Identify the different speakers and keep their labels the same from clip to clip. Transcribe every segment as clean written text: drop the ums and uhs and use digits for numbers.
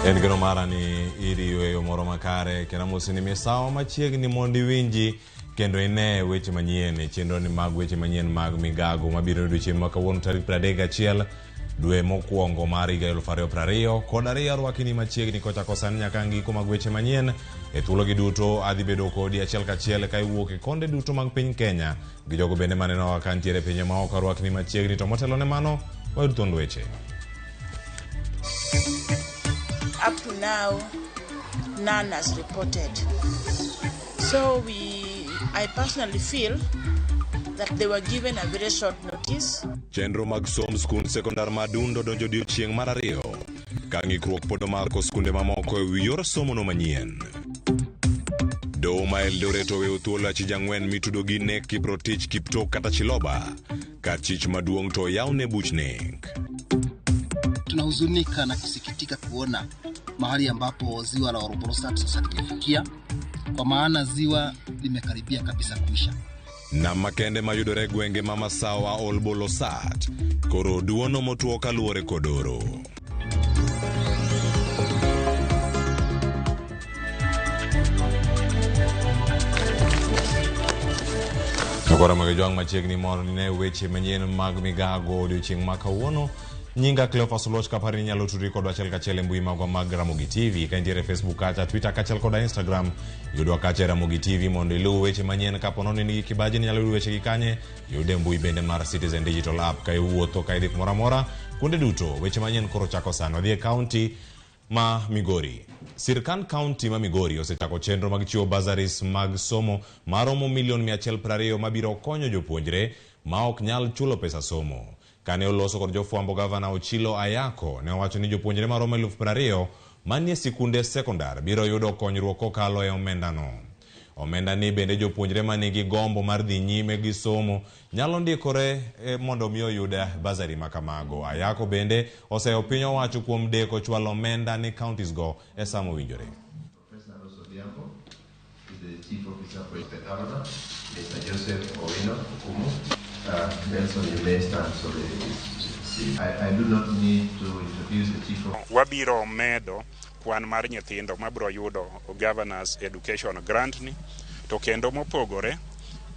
Speaker 1: En geno mara ni iriyo e yo moro makare kendo amosi ni misawa machiegni mondo iwinji kendo ine weche manyien e chenro ni mag weche manyien mag migago mabiro e odiochieng' ma kawuono tarik 31 dwe mokwongo mar higa 2022. Arwaki ni machiegni kochako sani nyaka giko mag weche manyien. E thuologi duto adhi bedo kodi achiel kachiel ka iwuok e konde duto mag piny Kenya gi jogo bende manenowa ka ntiere e pinje maoko. Arwaki ni machiegni to motelo ne mano wayud thuond weche.
Speaker 2: Up to now, none has reported. So I personally feel that they were given a very short notice.
Speaker 1: Chenro mag somb skund sekondar ma Dundo donjo odiochieng' mar ariyo ka ng'ikruok pod omako skunde mamoko e wi yor somono manyien. Doho ma Eldoret oweyo thuolo achij ang'wen mitudo gi nek Kiprotich Kiptoo kata Chiloba kar chich maduong' to oyawne buch nek.
Speaker 3: Tunahuzunika na kusikitika kuona mahali ambapo ziwa la Olbolosat sasa limefikia, kwa maana ziwa limekaribia kabisa kuisha.
Speaker 1: Nam makende mayudore e gwenge ma Masawa Olbolosat koro duono motuo kaluwore kod oro. Koro mag jwang' machiegni mondo ine weche manyien mag migago odiochieng' ma kawuono. Nyinga Cleophas Oluoch kapari ni inyalo tudri kodwa achiel kachiel e mbui magwa mag Ramogi TV ka intiere e Facebook kacha, Twitter kaachiel koda Instagram. Yudwa kacha e Ramogi TV mondo iluw weche manyien kapo nono in gi kibaji ni inyalo yudo weche gi kanye. Yude e mbui bende mar Citizen Digital App ka iwuotho ka idhi kumoro amora kuonde duto. Weche manyien koro chako sani. Wadhi e kaunti ma Migori. Sirkand kaunti ma Migori osechako chenro mag chiwo bursaries mag somo maromo milion 120 mabiro konyo jopuonjre ma ok nyal chulo pesa somo. Kane oloso kod jofwambo, Gavana Ochilo Ayako ne owacho ni jopuonjre maromo 20,000 manie sikunde sekondar biro yudo konyruok kokalo e omendano. Omenda ni bende jopuonjre manigi gombo mar dhi nyime gi somo nyalo ndikore mondo mi oyud bursary makamago. Ayako bende oseyo piny owacho kuom deko chwalo omenda ne counties go e sa mowinjore.
Speaker 4: Professor Rose Odhiambo is the Chief Officer for the Governor, Mr. Joseph Owino Okumu. Nelson, you may stand so that it is seen. I do not need to introduce the Chief Officer.
Speaker 5: Wabiro medo kwan mar nyithindo mabiro yudo Governor's Education Grant ni, to kendo mopogore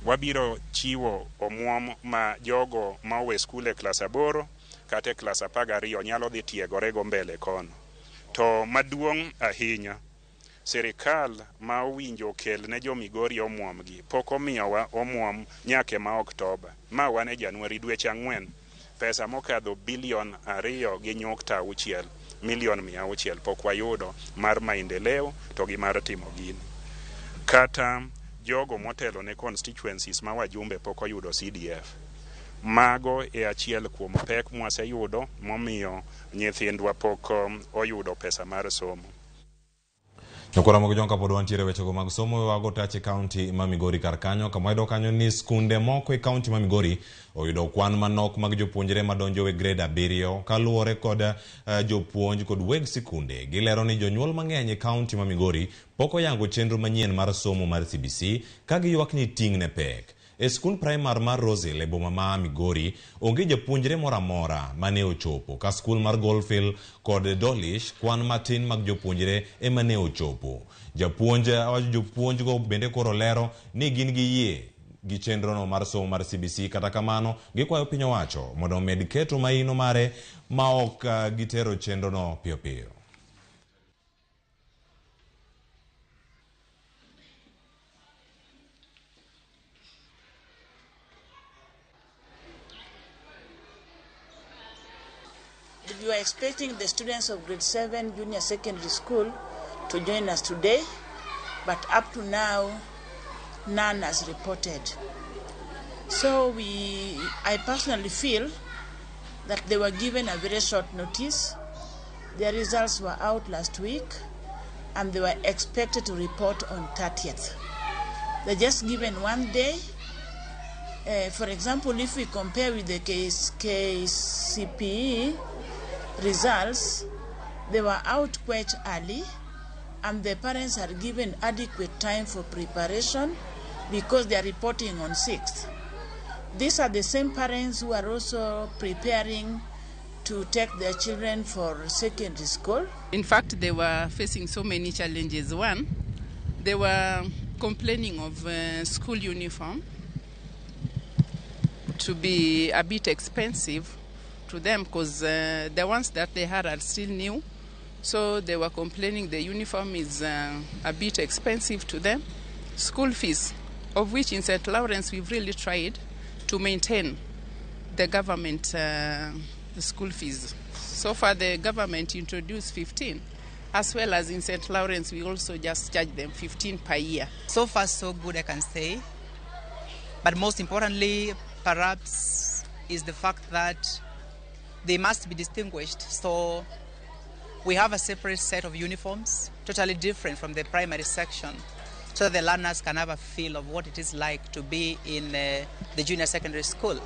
Speaker 5: wabiro chiwo omuom ma jogo ma owe skul e klas 8 kata e klas 12 nyalo dhi tiegore go mbele kono. To maduong' ahinya, sirikal ma owinjo okel ne jo Migori omuom gi pok omiyowa omuom nyaka ma Oktoba, ma wan e Januari dweche 4, pesa mokadho bilion 2.6 milion 600 pok wayudo mar maendeleo to gi mar timo gini. Kata jogo motelo ne constituencies ma wajumbe pok oyudo CDF. Mago e achiel kuom pek mwaseyudo momiyo nyithindwa pok oyudo pesa mar somo.
Speaker 1: Nyakora mag jong kapod wantiere wechego mag somo wago tach e kaunti ma Migori kar kanyo kama wayudo kanyo ni skunde moko e kaunti ma Migori oyudo kwan manok mag jopuonjre madonjo e grade 7 kaluwore kod jopuonj kod weg sikunde. Gilero ni jonyuol mang'eny e kaunti ma Migori pok oyango chenro manyien mar somo mar CBC ka giywak ni ting' ne pek. E skund primar mar Rosel e boma ma Migori onge japuonjre moro amora mane ochopo, ka skul mar Goldfield kod Dolish kwan matin mag jopuonjre ema ne ochopo. Jopuonjgo bende koro lero ni gin gi yie gi chenrono mar somo mar CBC, kata kamano gikwayo piny owacho mondo omed keto maino mare ma ok gitero chenrono piyo piyo.
Speaker 2: We were expecting the students of grade 7 junior secondary school to join us today, but up to now, none has reported. So I personally feel that they were given a very short notice. Their results were out last week, and they were expected to report on 30th. They're just given 1 day. For example, if we compare with the KCPE results, they were out quite early, and the parents are given adequate time for preparation because they are reporting on 6th. These are the same parents who are also preparing to take their children for secondary school.
Speaker 6: In fact, they were facing so many challenges. One, they were complaining of school uniform to be a bit expensive to them because the ones that they had are still new. So they were complaining the uniform is a bit expensive to them. School fees, of which in St. Lawrence we've really tried to maintain the government school fees. So far the government introduced 15, as well as in St. Lawrence we also just charge them 15 per year.
Speaker 7: So far so good, I can say. But most importantly, perhaps, is the fact that they must be distinguished. So we have a separate set of uniforms, totally different from the primary section, so that the learners can have a feel of what it is like to be in the junior secondary school.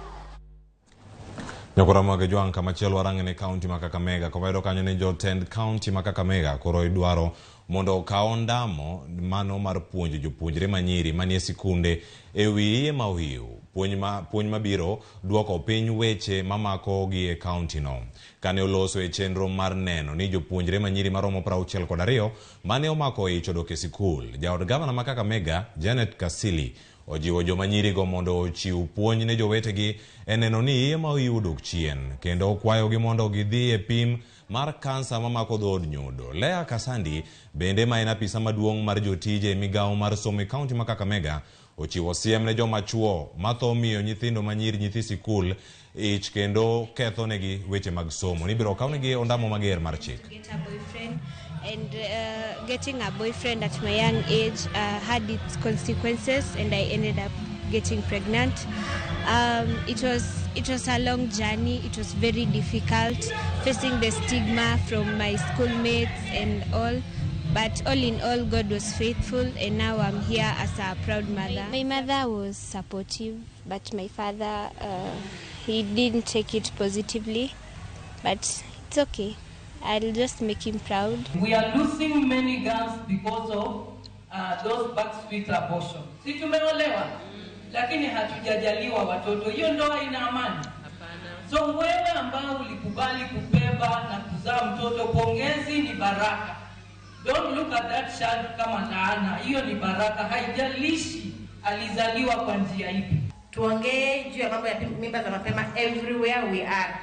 Speaker 1: Nyakora mag Jwang' kamachielo warang'e ne kaunti ma Kakamega komedo kanyo ni jotend kaunti ma Kakamega koro idwaro mondo okaw ondamo mano mar puonjo jopuonjre manyiri manie sikunde ewi iye ma ohiu. Puonj mabiro duoko piny weche mamako gi e kaunti no. Kane oloso e chenro mar neno ni jopuonjre manyiri maromo 62 mane omako ich odok e sikul, jaod gavana ma Kakamega Janet Kasili ojiwo joma nyirigo mondo ochiw puonj ne jowetegi e neno ni iye ma ohiu odok chien, kendo okwayogi mondo gidhi e pim mar kansa mamako dhood nyodo. Lea Kasandi bende ma en apisa maduong' mar jotije e migawo mar somo e kaunti ma Kakamega ochiwo siem ne joma chuo matho miyo nyithindo manyiri nyithi sikul ich kendo ketho negi weche mag somo. Nibiro kawnegi ondamo mager mar chik.
Speaker 8: Get a boyfriend, and getting a boyfriend at my young age had its consequences, and I ended up getting pregnant. It was a long journey. It was very difficult, facing the stigma from my schoolmates and all. But all in all, God was faithful, and now I'm here as a proud mother. My mother was supportive, but my father, he didn't take it positively. But it's okay. I'll just make him proud.
Speaker 9: We are losing many girls because of those backstreet abortions. Si tumeolewa, lakini hatujajaliwa watoto. Hiyo ndoa ina amani? So wewe ambao ulikubali kubeba na kuzaa mtoto, pongezi, ni baraka. Don't look at that child kama laana. Hiyo ni baraka, haijalishi alizaliwa kwa njia ipi.
Speaker 10: Tuongee juu ya mambo ya mimba za mapema everywhere we are.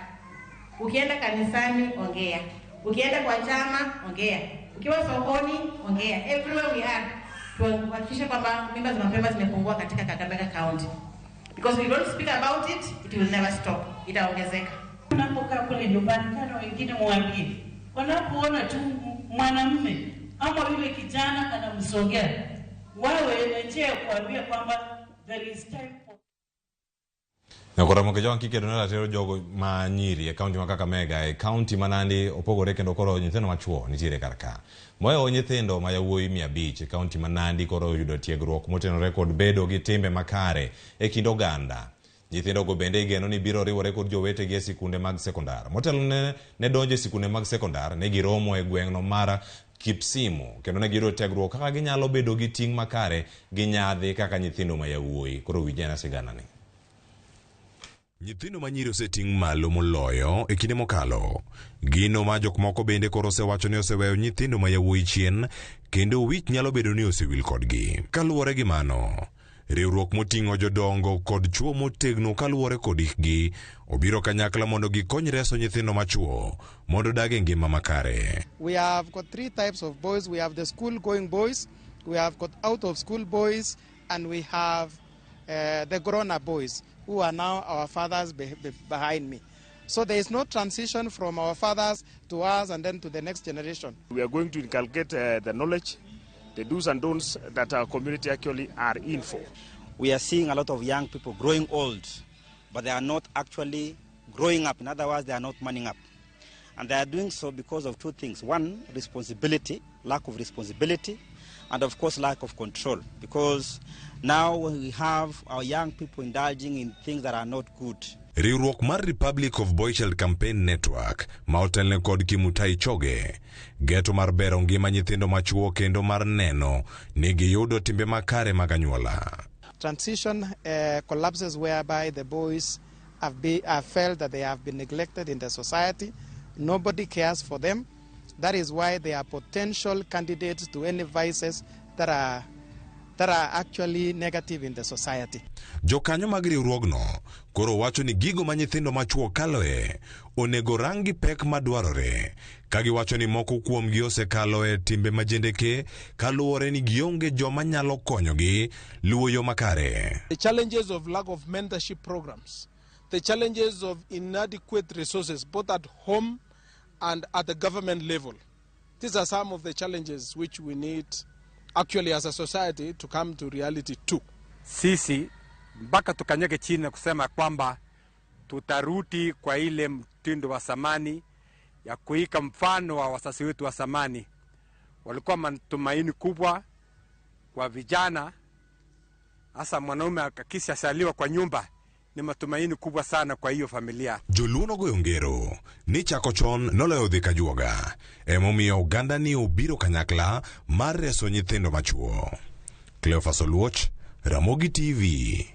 Speaker 10: Ukienda kanisani, ongea. Ukienda kwa chama, ongea. Ukiwa sokoni, ongea. Everywhere we are, tuhakikishe kwamba mimba za mapema zimepungua katika Kakamega County. Because we don't speak about it, it will never stop. Itaongezeka.
Speaker 11: Unapokaa kule nyumbani, kana wengine mwambie, wanapoona tu mwanamume ama yule kijana anamsongea, wawe na njia ya kuambia kwamba there is time for.
Speaker 1: Nyakora Mokejwang' kikedo ne ratiro jogo ma nyiri e kaunti ma Kakamega, e kaunti ma Nandi opogore kendo koro nyithindo machuo nitiere kar ka. Mohewo nyithindo ma yawuoyi 500 e kaunti ma Nandi koro oyudo tiegruok motenore kod bedo gi timbe makare e kind oganda. Nyithindogo bende igeno ni biro riwore kod jowetegi e sikunde mag sekondar. Motelo ne donjo e sikunde mag sekondar, ne giromo e gweng'no mar Kipsimo kendo ne giyudo tiegruok kaka ginyalo bedo gi ting' makare gi nyadhi kaka nyithindo ma yawuoyi. Koro winj sigana ni. Nyithindo manyiri oseting' malo moloyo e kinde mokalo. Gino ma jok moko bende koro osewacho ni oseweyo nyithindo ma yawuoyi chien kendo wich nyalo bedo ni osewil kodgi. Kaluwore gi mano, riwruok moting'o jodongo kod chuo motegno kaluwore kod hikgi obiro kanyakla mondo gikony reso nyithindo machuo mondo odag e ngima makare.
Speaker 12: We have got three types of boys. We have the school-going boys, we have got out-of-school boys, and we have the grown-up boys, who are now our fathers behind me. So there is no transition from our fathers to us and then to the next generation.
Speaker 13: We are going to inculcate the knowledge, the do's and don'ts that our community actually are in for.
Speaker 14: We are seeing a lot of young people growing old, but they are not actually growing up. In other words, they are not manning up. And they are doing so because of two things. One, responsibility, lack of responsibility, and of course lack of control. Because now we have our young people indulging in things that are not good.
Speaker 1: Riwruok mar Republic of Boy Child Campaign Network ma otelne kod Kimutai Choge geto mar bero ngima nyithindo machuo kendo mar neno ni giyudo timbe makare mag anyuola.
Speaker 12: Transition collapses whereby the boys have felt that they have been neglected in the society. Nobody cares for them. That is why they are potential candidates to any vices that are actually negative in the society.
Speaker 1: Jokanyo mag riwruogno koro wacho ni gigo ma nyithindo machuo kaloe onego rang gi pek madwarore ka giwacho ni moko kuomgi osekalo e timbe majendeke kaluwore ni gionge joma nyalo konyogi luwo yo makare.
Speaker 15: The challenges of lack of mentorship programs, the challenges of inadequate resources both at home and at the government level. These are some of the challenges which we need actually as a society to come to reality too.
Speaker 16: Sisi mpaka tukanyage chini na kusema kwamba tutarudi kwa ile mtindo wa zamani ya kuiga mfano wa wazazi wetu wa zamani. Walikuwa matumaini kubwa kwa vijana, hasa mwanaume akishazaliwa kwa nyumba ni matumaini kubwa sana kwa hiyo familia.
Speaker 1: Joluo nogoyo ngero ni chako chon noloyo dhi kajuoga emomiyo oganda ni obiro kanyakla mar reso nyithindo machuo. Cleophas Oluoch, Ramogi TV.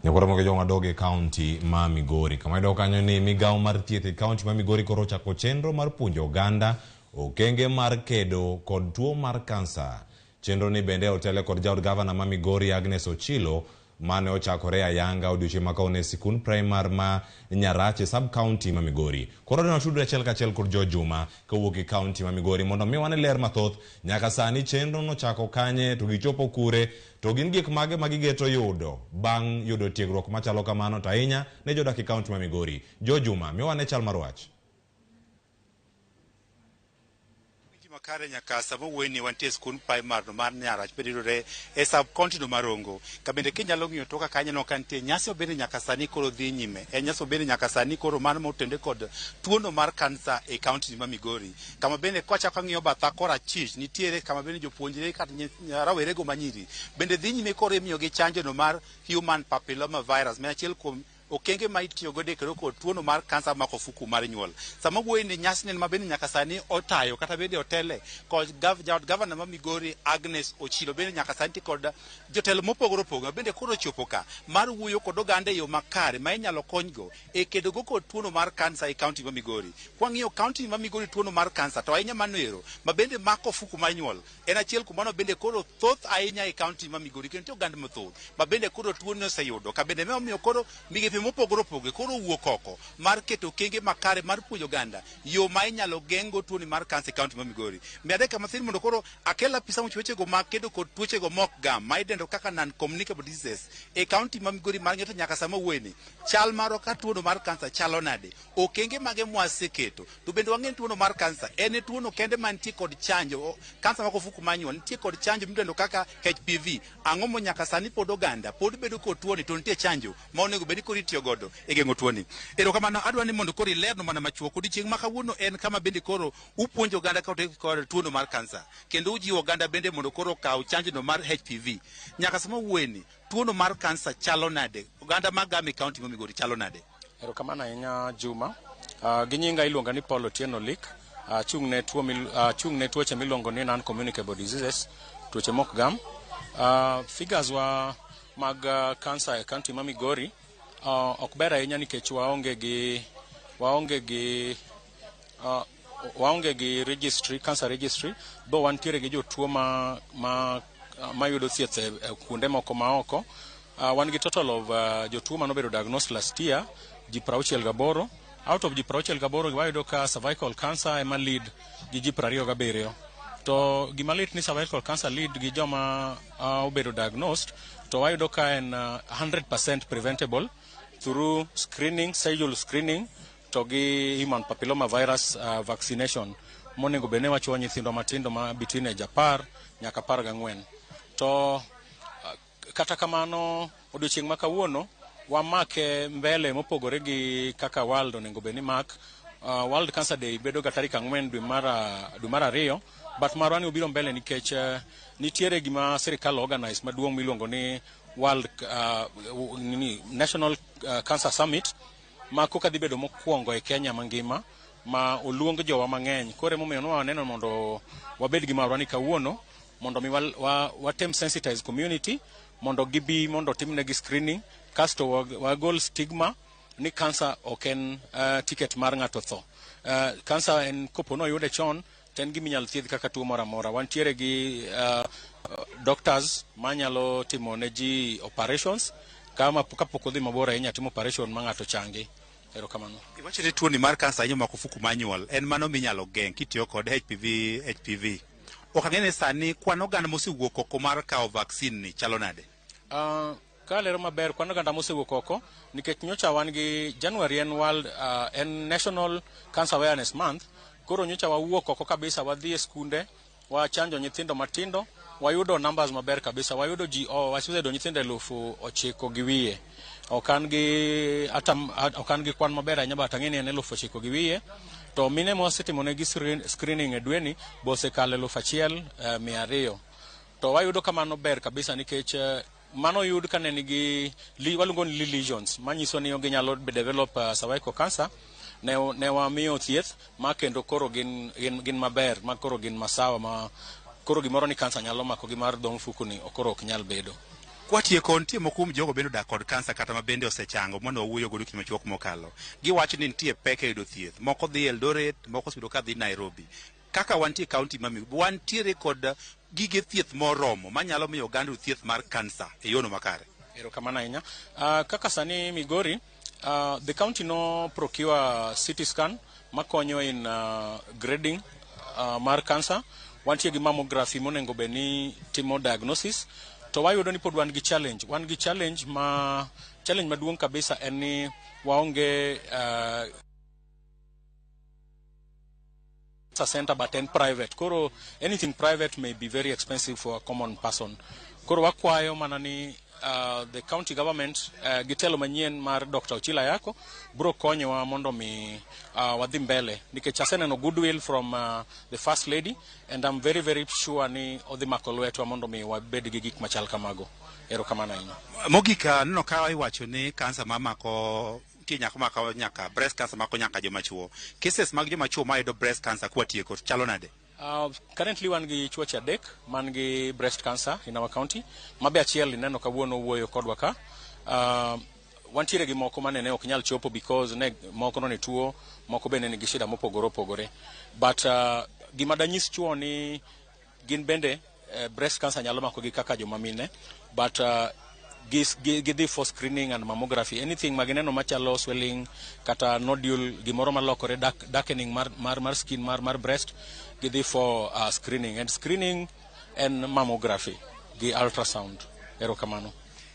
Speaker 1: Nyakoro joma dog e kaunti ma Migori. Kama iyudo kanyo ni migawo mar thieth e kaunti ma Migori koro ochako chenro mar puonjo oganda okenge mar kedo kod tuo mar kansa. Chenro ni bende otele kod jaod gavana ma Migori Agnes Ochilo mane ochakore ayanga odiochieng' ma kawuono e sikund primar ma Nyarache sub county ma Migori. Koro ne watudre achiel kachiel kod George Juma kowuok e kaunti ma Migori mondo mi wane ler mathoth nyaka sani chenro nochako kanye to gichopo kure to gin gik mage ma gigeto yudo bang' yudo tiegruok machalo kamano to ahinya ne jodak e kaunti ma Migori. George Juma, miwa ane chal mar wach.
Speaker 17: Makare nyaka sama wuoyini wantie e skund primar no mar Nyarach bende yudore e sub county no mar Rongo. Ka bende kinyalo ng'iyo toka kanyo no ka nitie nyasi bende nyaka sani koro dhi nyime. En nyasi bende nyaka sani koro mano motende kod tuono mar kansa e county ma Migori. Kama bende kwachako ang'iyo batha korachich nitiere kama bende jopuonjre kata rawerego manyiri bende dhi nyime koro imiyogi chanjo no mar human papilloma virus ma achiel kuom okenge ma itiyo godo e kedo kod tuono mar kansa mako ofuku mar nyuol. Sama wuoyi ni nyasi ni ma bende nyaka sani otayo kata bende otele kod jaod gavana ma Migori Agnes Ochilo bende nyaka sani nitie kod jotelo mopogore opogore bende koro ochopo ka mar wuoyo kod oganda e yo makare ma inyalo konygo e kedo go kod tuono mar kansa e kaunti ma Migori. Kwang'iyo kaunti ma Migori tuono mar kansa to ahinya mano ero ma bende mako ofuku mar nyuol en achiel kuom mano bende koro thoth ahinya e kaunti ma Migori kendo nitie oganda mathoth ma bende koro tuoni oseyudo ka bende omiyo koro migepe mopogore opogore koro owuok oko mar keto okenge makare mar puonjo oganda yo ma inyalo geng'go tuoni mar kansa e kaunti ma Migori. Mi adek mathin mondo koro akel apisa mochiwo wechego mag kedo kod tuochego mok gam ma idendo kaka non communicable diseases e kaunti ma Migori mar ng'eto nyaka sama wuoyeni chal marwa ka tuono mar kansa chalo nade okenge mage mwaseketo to bende wang'e ni tuono mar kansa en e tuono kende mantie kod chanjo kansa mako ofuku mar nyuol nitie kod chanjo midendo kaka HPV ang'o mo nyaka sani pod oganda pod bedo kod tuoni to nitie chanjo ma onego bed ni koro itiyo godo e geng'o tuoni erokamano adwa ni mondo koro ilerno mana machuok odiochieng' ma kawuono en kama bende koro upuonjo oganda kod tuono mar kansa kendo ujiwo oganda bende mondo koro okaw chanjo no mar HPV nyaka sama wuoyeni tuono mar kansa chalo nade oganda magame e kaunti ma Migori chalo nade?
Speaker 18: Erokamano ahinya Juma. Gi nyinga iluonga ni Paul Otieno Lik. Achung' ne tuo achung' ne tuoche miluongo ni non-communicable diseases, tuoche mok gam. Figures wa mag kansa e kaunti ma Migori ok ber ahinya nikech waonge gi registry, cancer registry, though wantiere gi jotuo ma mayudo thieth e kuonde moko ma oko. Wan gi total of jotuo manobedo diagnosed last year ji 68. Out of ji 68 wayudo ka cervical cancer ema lead gi ji 27. To gima lit ni cervical cancer lead gi joma obedo diagnosed to wayudo ka en 100% preventable through screening, scheduled screening to gi human papilloma virus vaccination monego bed ni wachuo nyithindwa matindo ma between age 10 nyaka 14. To kata kamano odiochieng' ma kawuono wamake mbele mopogore gi kaka world onego bed ni mak. World Cancer Day bedo ga tarik 4 dwe mar 2, but marwa ni obiro mbele nikech nitiere gima sirikal organize maduong' miluongo ni World nini, National Cancer Summit ma koka dhi bedo mokwongo e Kenya mangima ma oluong jowa mang'eny. Koro emomiyo nwaneno mondo wabed gi marwa ni kawuono. Mondo mi watem sensitize community mondo gibi mondo timnegi screening, kasto wagol stigma ni cancer ok en ticket mar ng'ato tho. Cancer en kopo noyude chon to en gima inyalo thiedh kaka tuo moro amora. Wantiere gi doctors manyalo timo ne ji operations kama kapok odhi mabor ahinya, timo operation ma ng'ato changi. Erokamano.
Speaker 17: Iwacho ni tuoni mar kansa hinyo mako ofuku mar nyuol en mano minyalo geng' kitiyo kod HPV. HPV ok ang'e ni sani kwan oganda mosewuok oko mar kawo vaccine ni chalo nade?
Speaker 18: Ka lero maber kwan oganda mosewuok oko, nikech nyocha wan gi January en world en National Cancer Awareness Month. Koro nyocha wawuok oko kabisa, wadhi e skunde, wachanjo nyithindo matindo, wayudo numbers maber kabisa. Wayudo ji, oh, waseyudo nyithindo 9,500. Ok an gi atam, ok an gi kwan maber ahinya, but ang'e ni en 9,500. To mine mwasetimo negi screening e dweni be osekalo 1200. To wayudo ka mano ber kabisa, nikech mano yud ka ne nigi waluongo ni lesions manyiso ni ginyalo develop cervical cancer. Ne wamiyo thieth ma kendo koro gin maber, ma koro gin masawa, ma koro gimoro ni kansa nyalo makogi mar dho mfuku ni koro ok nyal bedo.
Speaker 17: Kwatieko, nitie moko kuom jogo bende odak kod kansa kata ma bende osechango mane wawuoyo godo kinde machuok mokalo. Giwacho ni nitie pek e yudo thieth. Moko dhi Eldoret, moko osebedo ka dhi Nairobi. Kaka wantie e kaunti ma Migori, wantiere kod gige thieth moromo manyalo miyo oganda oyud thieth mar kansa e yono makare.
Speaker 18: Erokamano ahinya. Kaka sani Migori, the county no procure CT scan makonyo in grading mar cancer. Wantie gi mammography monego bed ni timo diagnosis. To wayudo ni pod wan gi challenge. Wan gi challenge, ma challenge maduong' kabisa en ni waonge center, but en private. Koro anything private may be very expensive for a common person. Koro wakwayo mana ni the county government gi telo manyien mar Dr. Ochila Ayacko bro konyowa mondo mi wadhi mbele, nikech aseneno goodwill from the first lady and I'm very very sure ni odhi mako lwetwa mondo mi wabed gi gik machal kamago. Erokamano ahinya.
Speaker 17: Mogik, aneno ka iwacho ni kansa mamako nitie nyaka mako nyaka breast cancer, mako nyaka joma chuo. Cases mag joma chuo mayudo breast cancer kwatieko chalo nade?
Speaker 18: Currently wan gi chuoche adek man gi breast cancer in our county. Mabe achiel ineno kawuono wuoyo kodwa ka. Wantiere gi moko mane ne ok nyal chopo because ne moko no ne tuo, moko bende nigi shida mopogore opogore. But gima danyis chuo ni gin bende breast cancer nyalo makogi kaka joma mine, but gidhi for screening and mammography. Anything ma gineno machalo swelling kata nodule, gimoro malokore darkening mar skin mar breast, gidhi for screening, and screening en mammography gi ultrasound. Erokamano.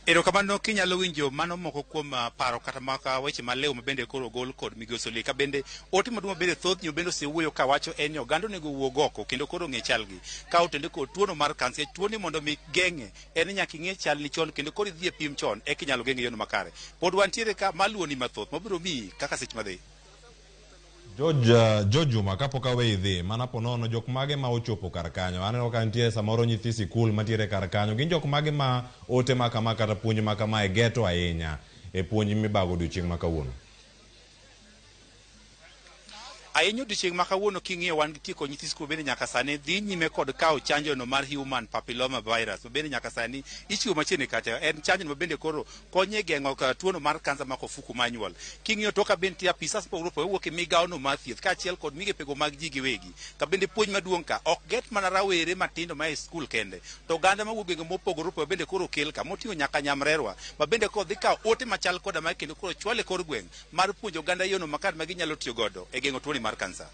Speaker 17: Erokamano. Kinyalo winjo mano moko kuom paro kata maka weche malew ma bende koro ogol kod migosi Oliech. Ka bende ote maduong' ma bende thoth ji bende osewuoyo kawacho en ni oganda onego owuog oko kendo koro ong'e chalgi ka otende kod tuono mar kansa. Tuoni mondo mi geng'e en ni nyaka ing'e chalni chon kendo koro idhi e pim chon eka inyalo geng'e e yono makare. Pod wantiere ka maluwoni mathoth mabiro miyi kaka seche madhi.
Speaker 1: George Juma, kapok aweyi dhi, mana ponono jok mage ma ochopo kar kanyo? Aneno ka nitie samoro nyithi sikul mantiere kar kanyo. Gin jok mage ma ote ma kama kata puonj ma kama e geto ahinya e puonj mibago odiochieng' ma kawuono?
Speaker 17: Ahinya odiochieng' ma kawuono king'iyo wan gi kod nyithi skul bende nyaka sani dhi nyime kod kawo chanjo no mar human papilloma virus ma bende nyaka sani ichiwo machiegni kacha. En chanjo no ma bende koro konyo e geng'o ka tuono mar kansa mako ofuku mar nyuol. King'iyo to ka bende nitie apisas mopogore opogore wuok e migawo no mar thieth kaachiel kod migepego mag ji giwegi. Ka bende puonj maduong' ka ok get mana rawere matindo ma e skul kende, to oganda mawuok gwenge mopogore opogore bende koro okel ka moting'o nyaka nyamrerwa ma bende koro dhi kawo ote machal koda mae kendo koro chwale kor gweng' mar puonjo oganda yono makare ma ginyalo tiyo godo e geng'o tuoni mar kansa.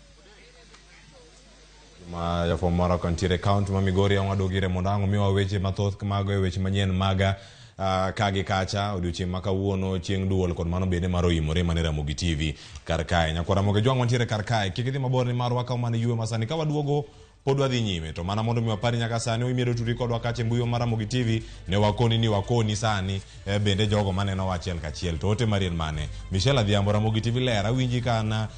Speaker 1: Ma jafwambo moro kantiere e kaunti ma Migori, ang' wadog ire mondo ang' omiwa weche mathoth mago e weche manyien maga ka gi kacha odiochieng' ma kawuono chieng' duol kod mano bende mar oimore mane Ramogi TV kar kae. Nyakwar Ramogi Jwang' wantiere kar kae, kik idhi mabor nimar wakawo mana yweyo masani ka waduogo pod wadhi nyime. To mana mondo mi wapari nyaka sani oimedo tudri kodwa kacha e mbui mar Ramogi TV ne wakoni ni wakoni sani bende jogo maneno achiel kachiel to ote mari en mane? Michelle Adhiambo, Ramogi TV ler awinji kana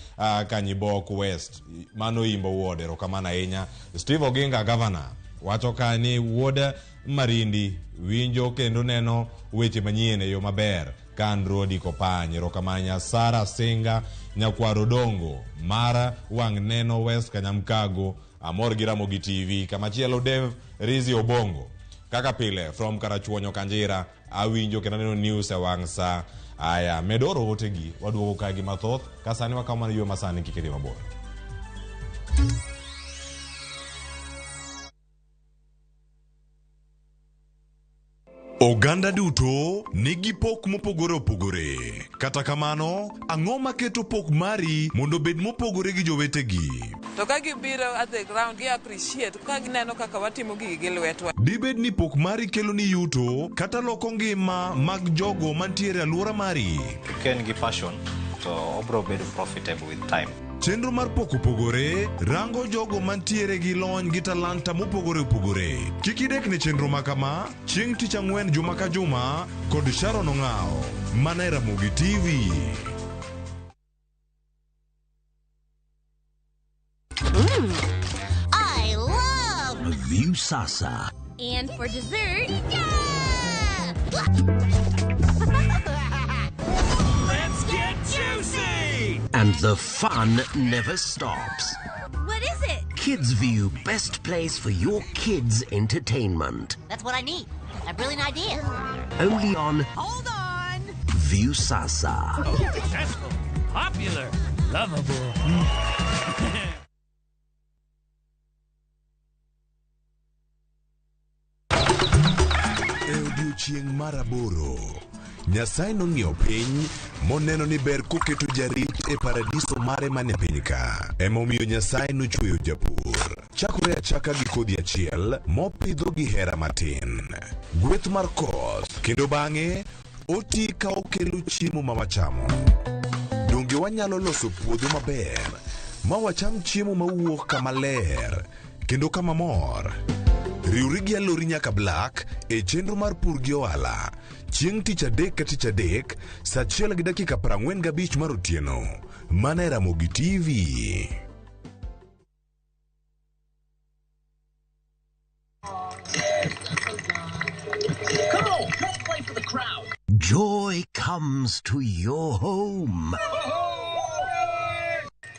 Speaker 1: Kanyibok West, mano Imbo Ward, erokamano ahinya. Steve Oginga Governor wacho ka ni wuod Marindi winjo kendo neno weche manyien e yo maber ka an Rodi Kopany, erokamano ahinya. Sara Singa Nyakwar Odongo mar Wang' Neno West Kanyamkago. Amor gi Ramogi TV. Kamachielo Dev Rizi Obongo. Kaka pile from Karachuonyo Kanjira awinjo kendo aneno news e wang' sa. Aya, med oro otegi waduogo kae gi mathoth ka sani wakawo mana yo masani kik idhi mabor.
Speaker 19: Oganda duto nigi pok mopogore opogore. Kata kamano, ang'o maketo pok mari mondo obed mopogore gi jowetegi?
Speaker 20: To ka gibiro at the ground, gi appreciate ka gineno kaka watimo gigi gi lwetwa.
Speaker 19: Dibed ni pok mari keloni yuto kata loko ngima mag jogo mantiere e alwora mari?
Speaker 21: Ka en gi passion to obro bedo profitable with time.
Speaker 19: Chenro mar pok opogore rango jogo mantiere gi lony gi talanta mopogore opogore. Kik idek ne chenro ma kama chieng' tich ang'wen juma ka juma kod Sharon Ong'awo mana e Ramogi TV.
Speaker 22: I love
Speaker 23: Viusasa.
Speaker 22: And for dessert,
Speaker 24: Let's get juicy!
Speaker 23: And the fun never stops.
Speaker 22: What is it?
Speaker 23: Kids View, best place for your kids' entertainment.
Speaker 22: That's what I need. A brilliant idea.
Speaker 23: Only on
Speaker 22: Hold on.
Speaker 23: Viusasa.
Speaker 24: Successful, popular, lovable.
Speaker 19: E odiechieng' mar aboro, Nyasaye nong'iyo piny moneno ni ber koketo jarit e paradiso mare mane piny ka. Emomiyo Nyasaye nochweyo japur. Chakore achaka gi kodhi achiel mopidho gi hera matin. Gweth mar koth kendo bang'e oti ka okelo chiemo ma wachamo. Donge wanyalo loso puodho maber ma wacham chiemo mawuok kama ler kendo kama mor? Riwri gi Alori nyaka Black e chenro mar pur gi ohala chieng' tich adek ka tich adek saa 1:45 mar otieno mana e Ramogi TV.
Speaker 24: Come on, let's play for the crowd.
Speaker 23: Joy comes to your home.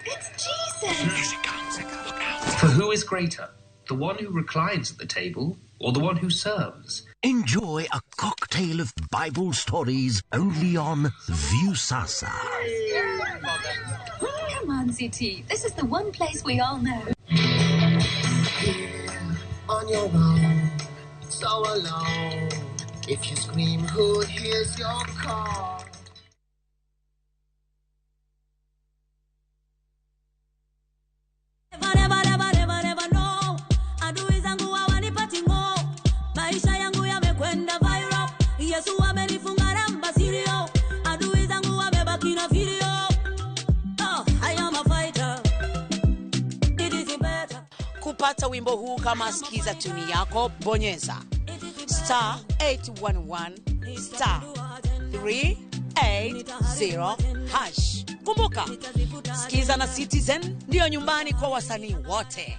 Speaker 22: It's Jesus.
Speaker 24: Here she comes. Look out. For who is greater, the one who reclines at the table or the one who serves?
Speaker 23: Enjoy a cocktail of Bible stories only on Viusasa.
Speaker 25: Come on, CT. This is the one place we all know.
Speaker 26: On your own, so alone. If you scream, who hears your call?
Speaker 27: Never, never, never, never, never know. Adui zangu hawanipati ngo. Maisha yangu yamekwenda viral. Yesu amenifunga namba sirio. Adui zangu wamebaki na video. Oh, I am a fighter. It is better.
Speaker 28: Kupata wimbo huu kama skiza tuni yako, bonyeza star 811 star 380 hash. Kumbuka, Skiza na Citizen ndiyo nyumbani kwa wasanii wote.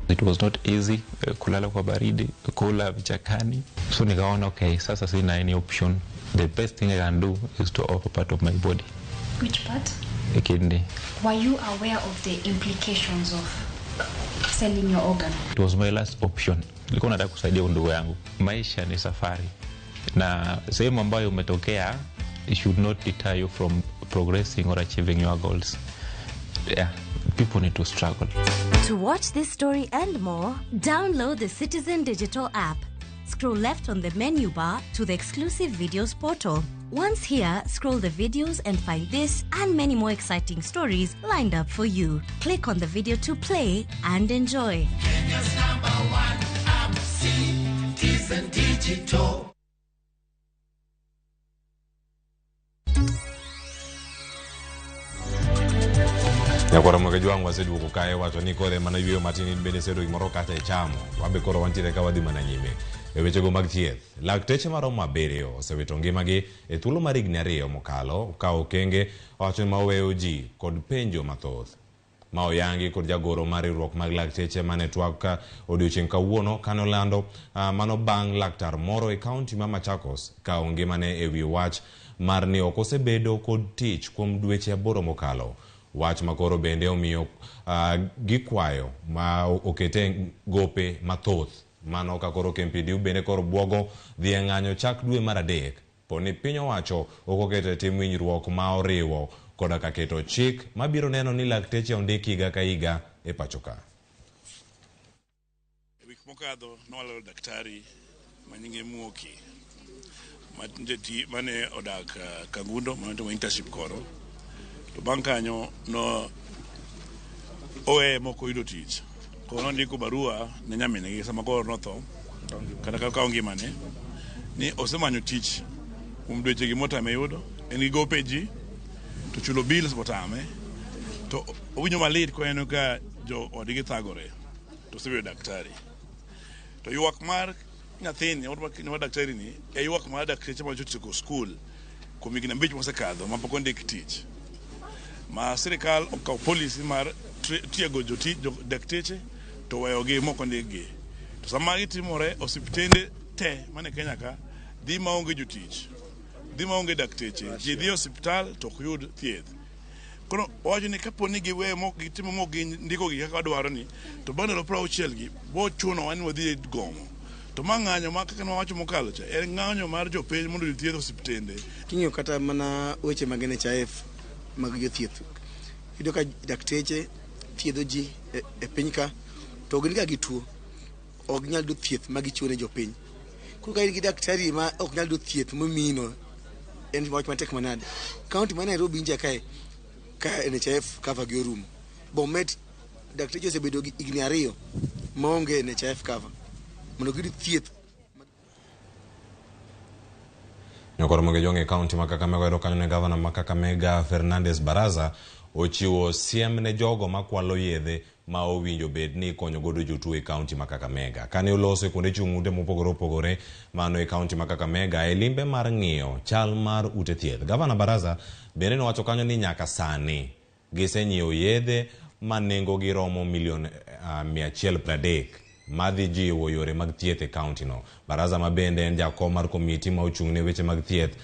Speaker 29: It was not easy, kulala kwa baridi, kula vichakani. So nikaona okay, sasa sina any option. The best thing I can do is to offer part of my body,
Speaker 30: Which part?
Speaker 29: a kidney.
Speaker 30: Were you aware of the implications of selling your organ?
Speaker 29: It was my last option. Nilikuwa nataka kusaidia ndugu yangu. Maisha ni safari, na sehemu ambayo umetokea it should not deter you from progressing or achieving your goals. Yeah, people need to struggle.
Speaker 31: To watch this story and more, download the Citizen Digital app. Scroll left on the menu bar to the exclusive videos portal. Once here, scroll the videos and find this and many more exciting stories lined up for you. Click on the video to play and enjoy.
Speaker 26: Kenya's number one app, Citizen Digital.
Speaker 1: Nyakwara mweke jwang' waseduogo kae wacho ni kore mana yweyo matin in bende isedo gimoro kacha ichamo wabe koro wantiere ka wadhi mana nyime e wechego mag thieth. Lakteche maromo 7 osewito ngimagi e thuolo mar higni 2 mokalo ka okenge owacho ni ma oweyo ji kod penjo mathoth. Ma oyangi kod jagoro mar riwruok mag lakteche mane twak ka odiochieng' kawuono kane olando mano bang' laktar moro e kaunti ma Machakos kawo ngimane ewi wach mar ni ok osebedo kod tich kuom dweche 8 mokalo. Wach makoro bende omiyo gikwayo ma okete gope mathoth. Mano ka koro KMPDU bende koro buogo dhi e ng'anyo chak dwe mar 3 poni piny owacho ok oketo e tim winjruok ma oriwo koda ka keto chik mabiro neno ni lakteche ondiki higa ka higa e pacho ka.
Speaker 2: Wik mokadho nowalalo daktari manyinge Muoki mane odak Kangundo mane timo internship koro. To bang' kanyo no oweye mok oyudo tich. Koro nondiko barua ne nyamingi sama koro notho kata ka ngimane ni osemanyo tich kuom dweche gi motame yudo, en gi gope ji to chulo bills botame, to owinjo malit koneno ka jo odgi thagore to osebedo daktari. To ywak mar nyathini mar daktari ni e ywak mar dakteche ma otieko skul kuom higni 5 mosekadho mapok ondik tich. Ma sirikal okawo policy mar tiego jotich dakteche to weyogi mok ondikgi. To sama gitimore osiptende te mane Kenya ka dhi maonge jotich, dhi maonge dakteche, ji dhi e osiptal to ok yud thieth. Koro owacho ni kapo ni giweyo mok gitimo mok gindiko gi kaka wadwaro ni, to bang' ndalo 60 gi bo chunowa ni wadhi e gomo. To ma ng'anyo ma kaka nwawacho mokalo cha en ng'anyo mar jopiny mondo oyud thieth e osiptende.
Speaker 3: King'iyo kata mana weche mag NHIF mag jothieth, iyudo ka dakteche thiedho ji e piny ka to gin ga gi tuo, ok ginyal yudo thieth ma gichiwo ne jopiny. Koro ka in gi daktari ma ok nyal yudo thieth momiyino, en wach matek manade. Kaunti ma Nairobi nja kae ka NHIF cover gi orumo. Bomet dakteche osebedo gi higni 2 maonge NHIF cover mondo giyud thieth.
Speaker 1: Nyokoro Mogejong e kaunti ma Kakamega yudo kanyo ne gavana ma Kakamega Fernandes Baraza ochiwo siem ne jogo makwalo yedhe ma owinjo bed ni ikonyo godo jotuo e kaunti ma Kakamega. Kane oloso e kuonde chung' ute mopogore opogore mano e kaunti ma Kakamega e limbe mar ng'iyo chal mar ute thieth. Gavana Baraza bende nowacho kanyo ni nyaka sani gisenyiewo yedhe ma nengogi romo milion 130 madhi jiwo yore mag thieth e kaunti no. Baraza ma bende en jakom mar komiti ma ochung' ne weche mag thieth,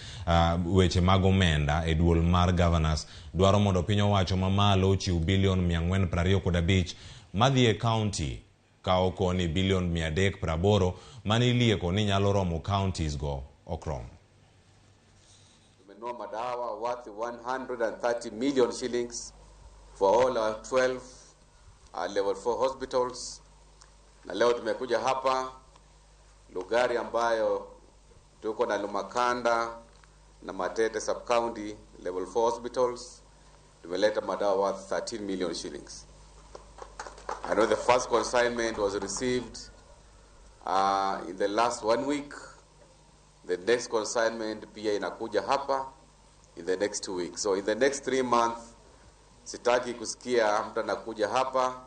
Speaker 1: weche mag omenda e duol mar governors dwaro mondo piny owacho mamalo ochiw bilion 425 madhi e kaunti ka okoni bilion 380 mane ilieko ni nyalo romo counties go ok rom.
Speaker 4: Tumenunua madawa worth 130 million shillings for all our 12 level 4 hospitals. Na leo tumekuja hapa Lugari ambayo tuko na Lumakanda na Matete sub-county level 4 hospitals. Tumeleta madawa worth 13 million shillings. I know the first consignment was received in the last 1 week. The next consignment pia inakuja hapa in the next 2 weeks. So in the next 3 months sitaki kusikia mtu anakuja hapa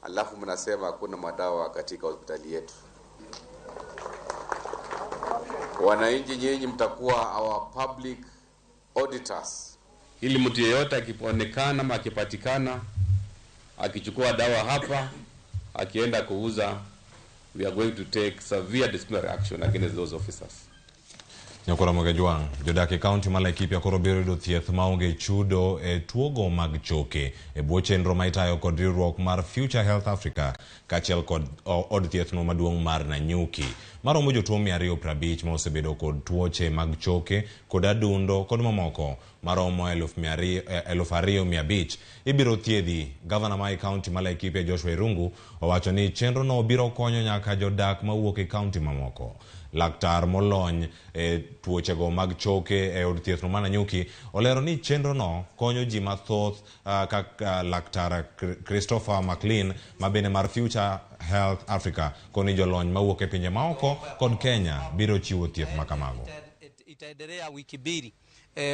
Speaker 4: alafu mnasema hakuna madawa katika hospitali yetu. Wananchi nyinyi mtakuwa our public auditors.
Speaker 5: Ili mtu yeyote akionekana ama akipatikana akichukua dawa hapa akienda kuuza, we are going to take severe disciplinary action against those officers.
Speaker 1: Nyakora Mogejwang, jodak e kaunti ma Laikipia koro biro yudo thieth maonge chudo e tuogo mag choke e bwo chenro ma itayo kod riwruok mar Future Health Africa kaachiel kod od thieth no maduong' mar Nanyuki. Maromo jotuo 250 ma osebedo kod tuoche mag choke kod adundo kod mamoko maromo 2500 ibiro thiedhi. Gavana ma e kaunti ma Laikipia Joshua Irungu owacho ni chenro no biro konyo nyaka jodak mawuok e kaunti mamoko. Laktar molony e tuochego mag choke e od thieth no ma Nanyuki olero ni chenro no konyo ji mathoth kaka Laktar Christopher McLean ma bende mar Future Health Africa koni jolony mawuok e pinje maoko kod Kenya biro chiwo thieth makamago.
Speaker 6: Itaendelea wiki mbili.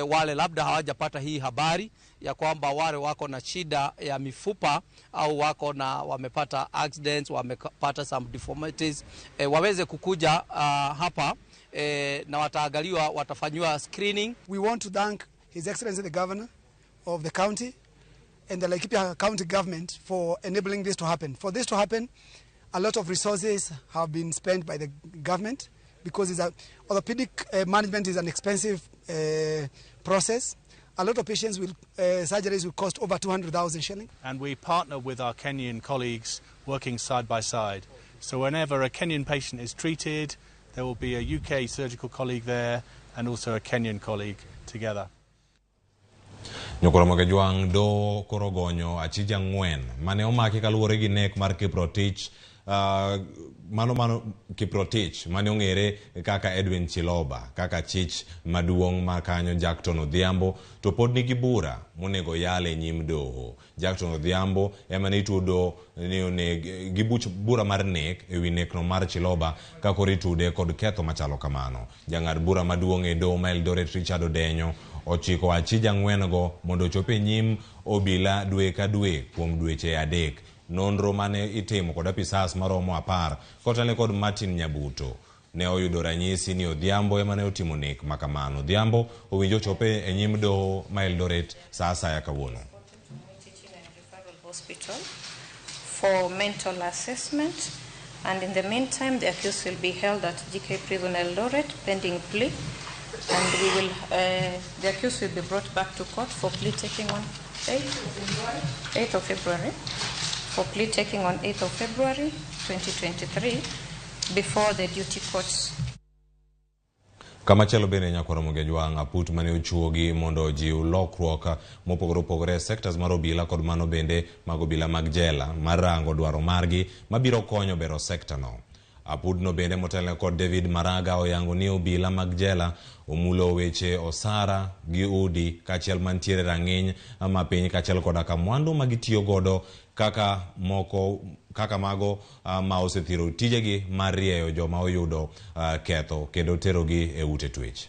Speaker 6: Wale labda hawajapata hii habari ya kwamba wale wako na shida ya mifupa au wako na wamepata accidents, wamepata some deformities, waweze kukuja hapa na wataangaliwa, watafanywa screening.
Speaker 7: We want to thank His Excellency the Governor of the county and the Laikipia County government for enabling this to happen. For this to happen, a lot of resources have been spent by the government because it's a, orthopedic management is an expensive process. A lot of patients will, surgeries will cost over 200,000 shillings.
Speaker 8: And we partner with our Kenyan colleagues working side by side. So whenever a Kenyan patient is treated, there will be a UK surgical colleague there and also a Kenyan colleague together.
Speaker 1: Nyokoro Magajwang' do koro gonyo achije ang'wen mane omaki kaluwore gi nek mar Kiprotich mano Kiprotich mane ong'ere kaka Edwin Chiloba kaka chich maduong' ma kanyo Jackton Odhiambo to pod nigi bura monego yale e nyim doho. Jackton Odhiambo ema ne itudo ni oneg gi buch bura mar nek ewi nekno mar Chiloba ka koro itude kod ketho machalo kamano. Jang'ad bura maduong' e doho ma Eldoret Richard Odenyo ochiko achije ang'wen-go mondo ochop e nyim obila dwe ka dwe kuom dweche 3. Nonro mane itimo kod apisas maromo 10 kotelne kod Martin Nyabuto ne oyudo ranyisi ni Odhiambo ema ne otimo nek makamano. Odhiambo owinjo ochope e nyim doho ma Eldoret sa asaya kawuono.
Speaker 9: Hospital for mental assessment, and in the meantime the accused will be held at GK Prison Eldoret pending plea, and we will the accused will be brought back to court for plea taking on 8th of February. For plea taking on 8th of February 2023 before the duty courts.
Speaker 1: Kamachielo bende nyakwaro Mogejwang' aput mane ochuogi mondo ojiw lokruok mopogore opogore e sectors mar obila kod mano bende mag obila mag jela mar rango dwaro margi mabiro konyo bero sekta no. Apudno bende motelne kod David Maraga oyango ni obila mag jela omulo weche osara gi udi kaachiel mantiere rang'iny ma piny kaachiel koda ka mwandu ma gitiyo godo kaka moko kaka mago ma osethiro tijegi mar rieyo joma oyudo ketho kendo terogi e ute twech.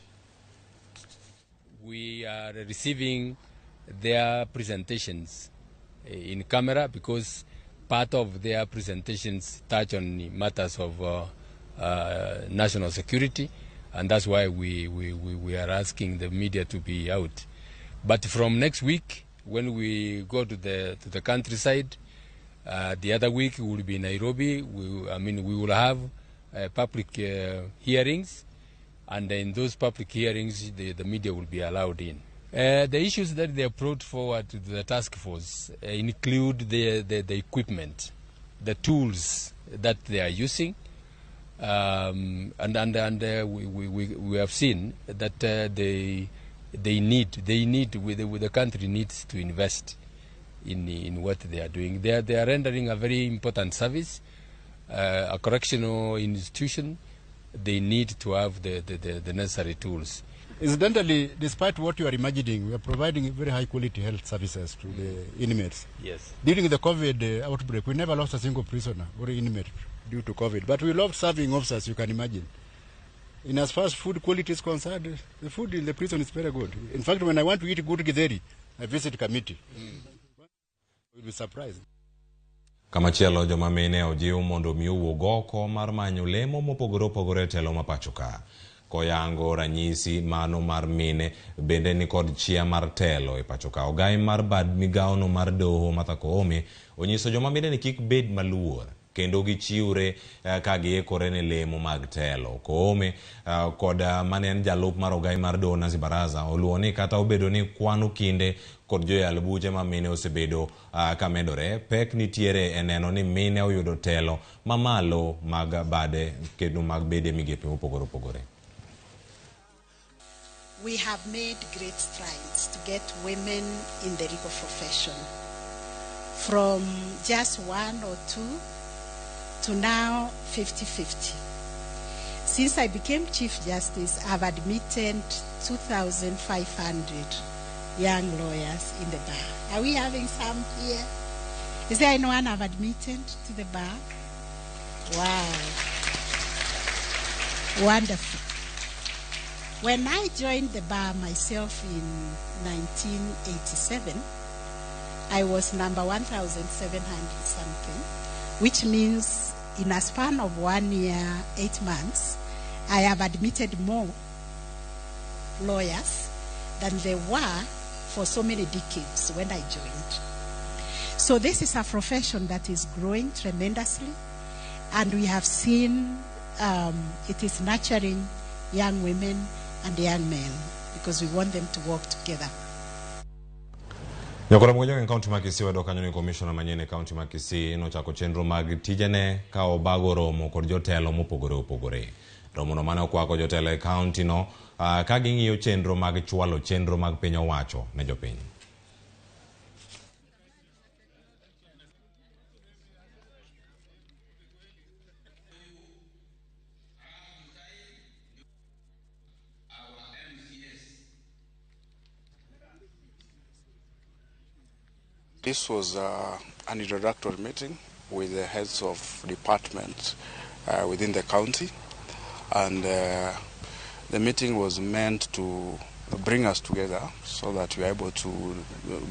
Speaker 10: We are receiving their presentations in camera because part of their presentations touch on matters of national security, and that's why we are asking the media to be out. But from next week, when we go to the countryside, the other week we will be in Nairobi. We will have public hearings, and in those public hearings, the media will be allowed in. The issues that they brought forward to the task force include the equipment, the tools that they are using, and we have seen that they need the country needs to invest in what they are doing. They are rendering a very important service, a correctional institution. They need to have the necessary tools.
Speaker 11: Incidentally, despite what you are imagining, we are providing very high quality health services to the inmates.
Speaker 10: Yes.
Speaker 11: During the COVID outbreak, we never lost a single prisoner or inmate due to COVID. But we loved serving officers, you can imagine. In as far as food quality is concerned, the food in the prison is very good. In fact, when I want to eat good githeri, I visit Kamiti. You'll be surprised.
Speaker 1: Kamachielo joma mine ojiw mondo mi owuog oko mar manyo lemo mopogore opogore e telo ma pacho ka. Koyango ranyisi mano mar mine bende ni kod chia mar telo e pacho ka. Ogai mar bad migawono mar doho Martha Koome onyiso joma mine ni kik bed maluor kendo gichiwre ka giikore ne lemo mag telo. Koome kod mane en jalup mar ogai mar doho Nancy Baraza oluwo ni kata obedo ni kwano kinde kod joyal buche ma mine osebedo ka medore, pek nitiere e neno ni mine oyudo telo mamalo mag bade kendo mag bede migepe mopogore opogore.
Speaker 12: We have made great strides to get women in the legal profession, from just 1 or 2 to now 50-50. Since I became Chief Justice, I've admitted 2,500 young lawyers in the bar. Are we having some here? Is there anyone I've admitted to the bar? Wow. Wonderful. When I joined the bar myself in 1987, I was number 1,700 something, which means in a span of 1 year, 8 months, I have admitted more lawyers than there were for so many decades when I joined. So this is a profession that is growing tremendously, and we have seen it is nurturing young women and young men. because we want them to work together.
Speaker 1: Nyakora Mgojong e kaunti ma Kisii wayudo kanyo ni komishona manyien e kaunti ma Kisii nochako chenro mag tijene ka obago romo kod jotelo mopogore opogore. Romono mane okwako jotelo e kaunti no ka ging'iyo chenro mag chwalo chenro mag piny owacho ne jopiny.
Speaker 13: This was an introductory meeting with the heads of departments within the county, and the meeting was meant to bring us together so that we are able to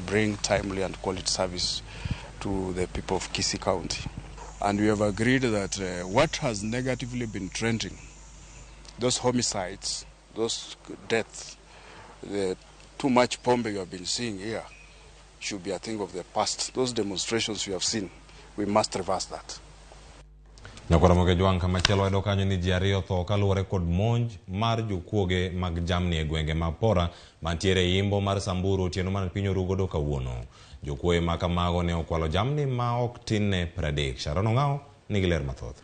Speaker 13: bring timely and quality service to the people of Kisii County. And we have agreed that what has negatively been trending, those homicides, those deaths, the too much pombe you have been seeing here, should be a thing of the past. Those demonstrations we have seen, we must reverse that.
Speaker 1: Nyakwara Mogejwang' kamachielo wayudo kanyo ni ji ariyo otho kaluwore kod monj mar jokuoge mag jamni e gwenge ma Pora mantiere e imbo mar Samburu otieno mar piny oru godo kawuono. Jokuoge ma kamago ne okwalo jamni ma ok tin ne 30. Sharon Ong'ao nigi ler mathoth.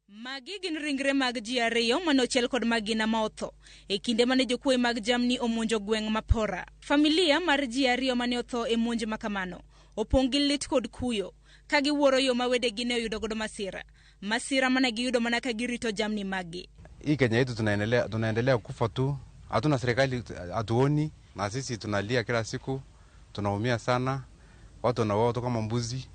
Speaker 14: Magi gin ringre mag ji ariyo mane ochiel kod magina ma otho e kinde mane jokuoye mag jamni omonjo gweng' ma Pora. Familia mar ji ariyo mane otho e monj ma kamano opong' gi lit kod kuyo ka giwuoro yo ma wedegi ne oyudo godo masira. Masira mane giyudo mana ka girito jamni maggi.
Speaker 15: Hii Kenya yetu tunaendelea kufa tu, hatuna serikali, hatuoni, na sisi tunalia kila siku, tunaumia sana, watu wanauawa kama mbuzi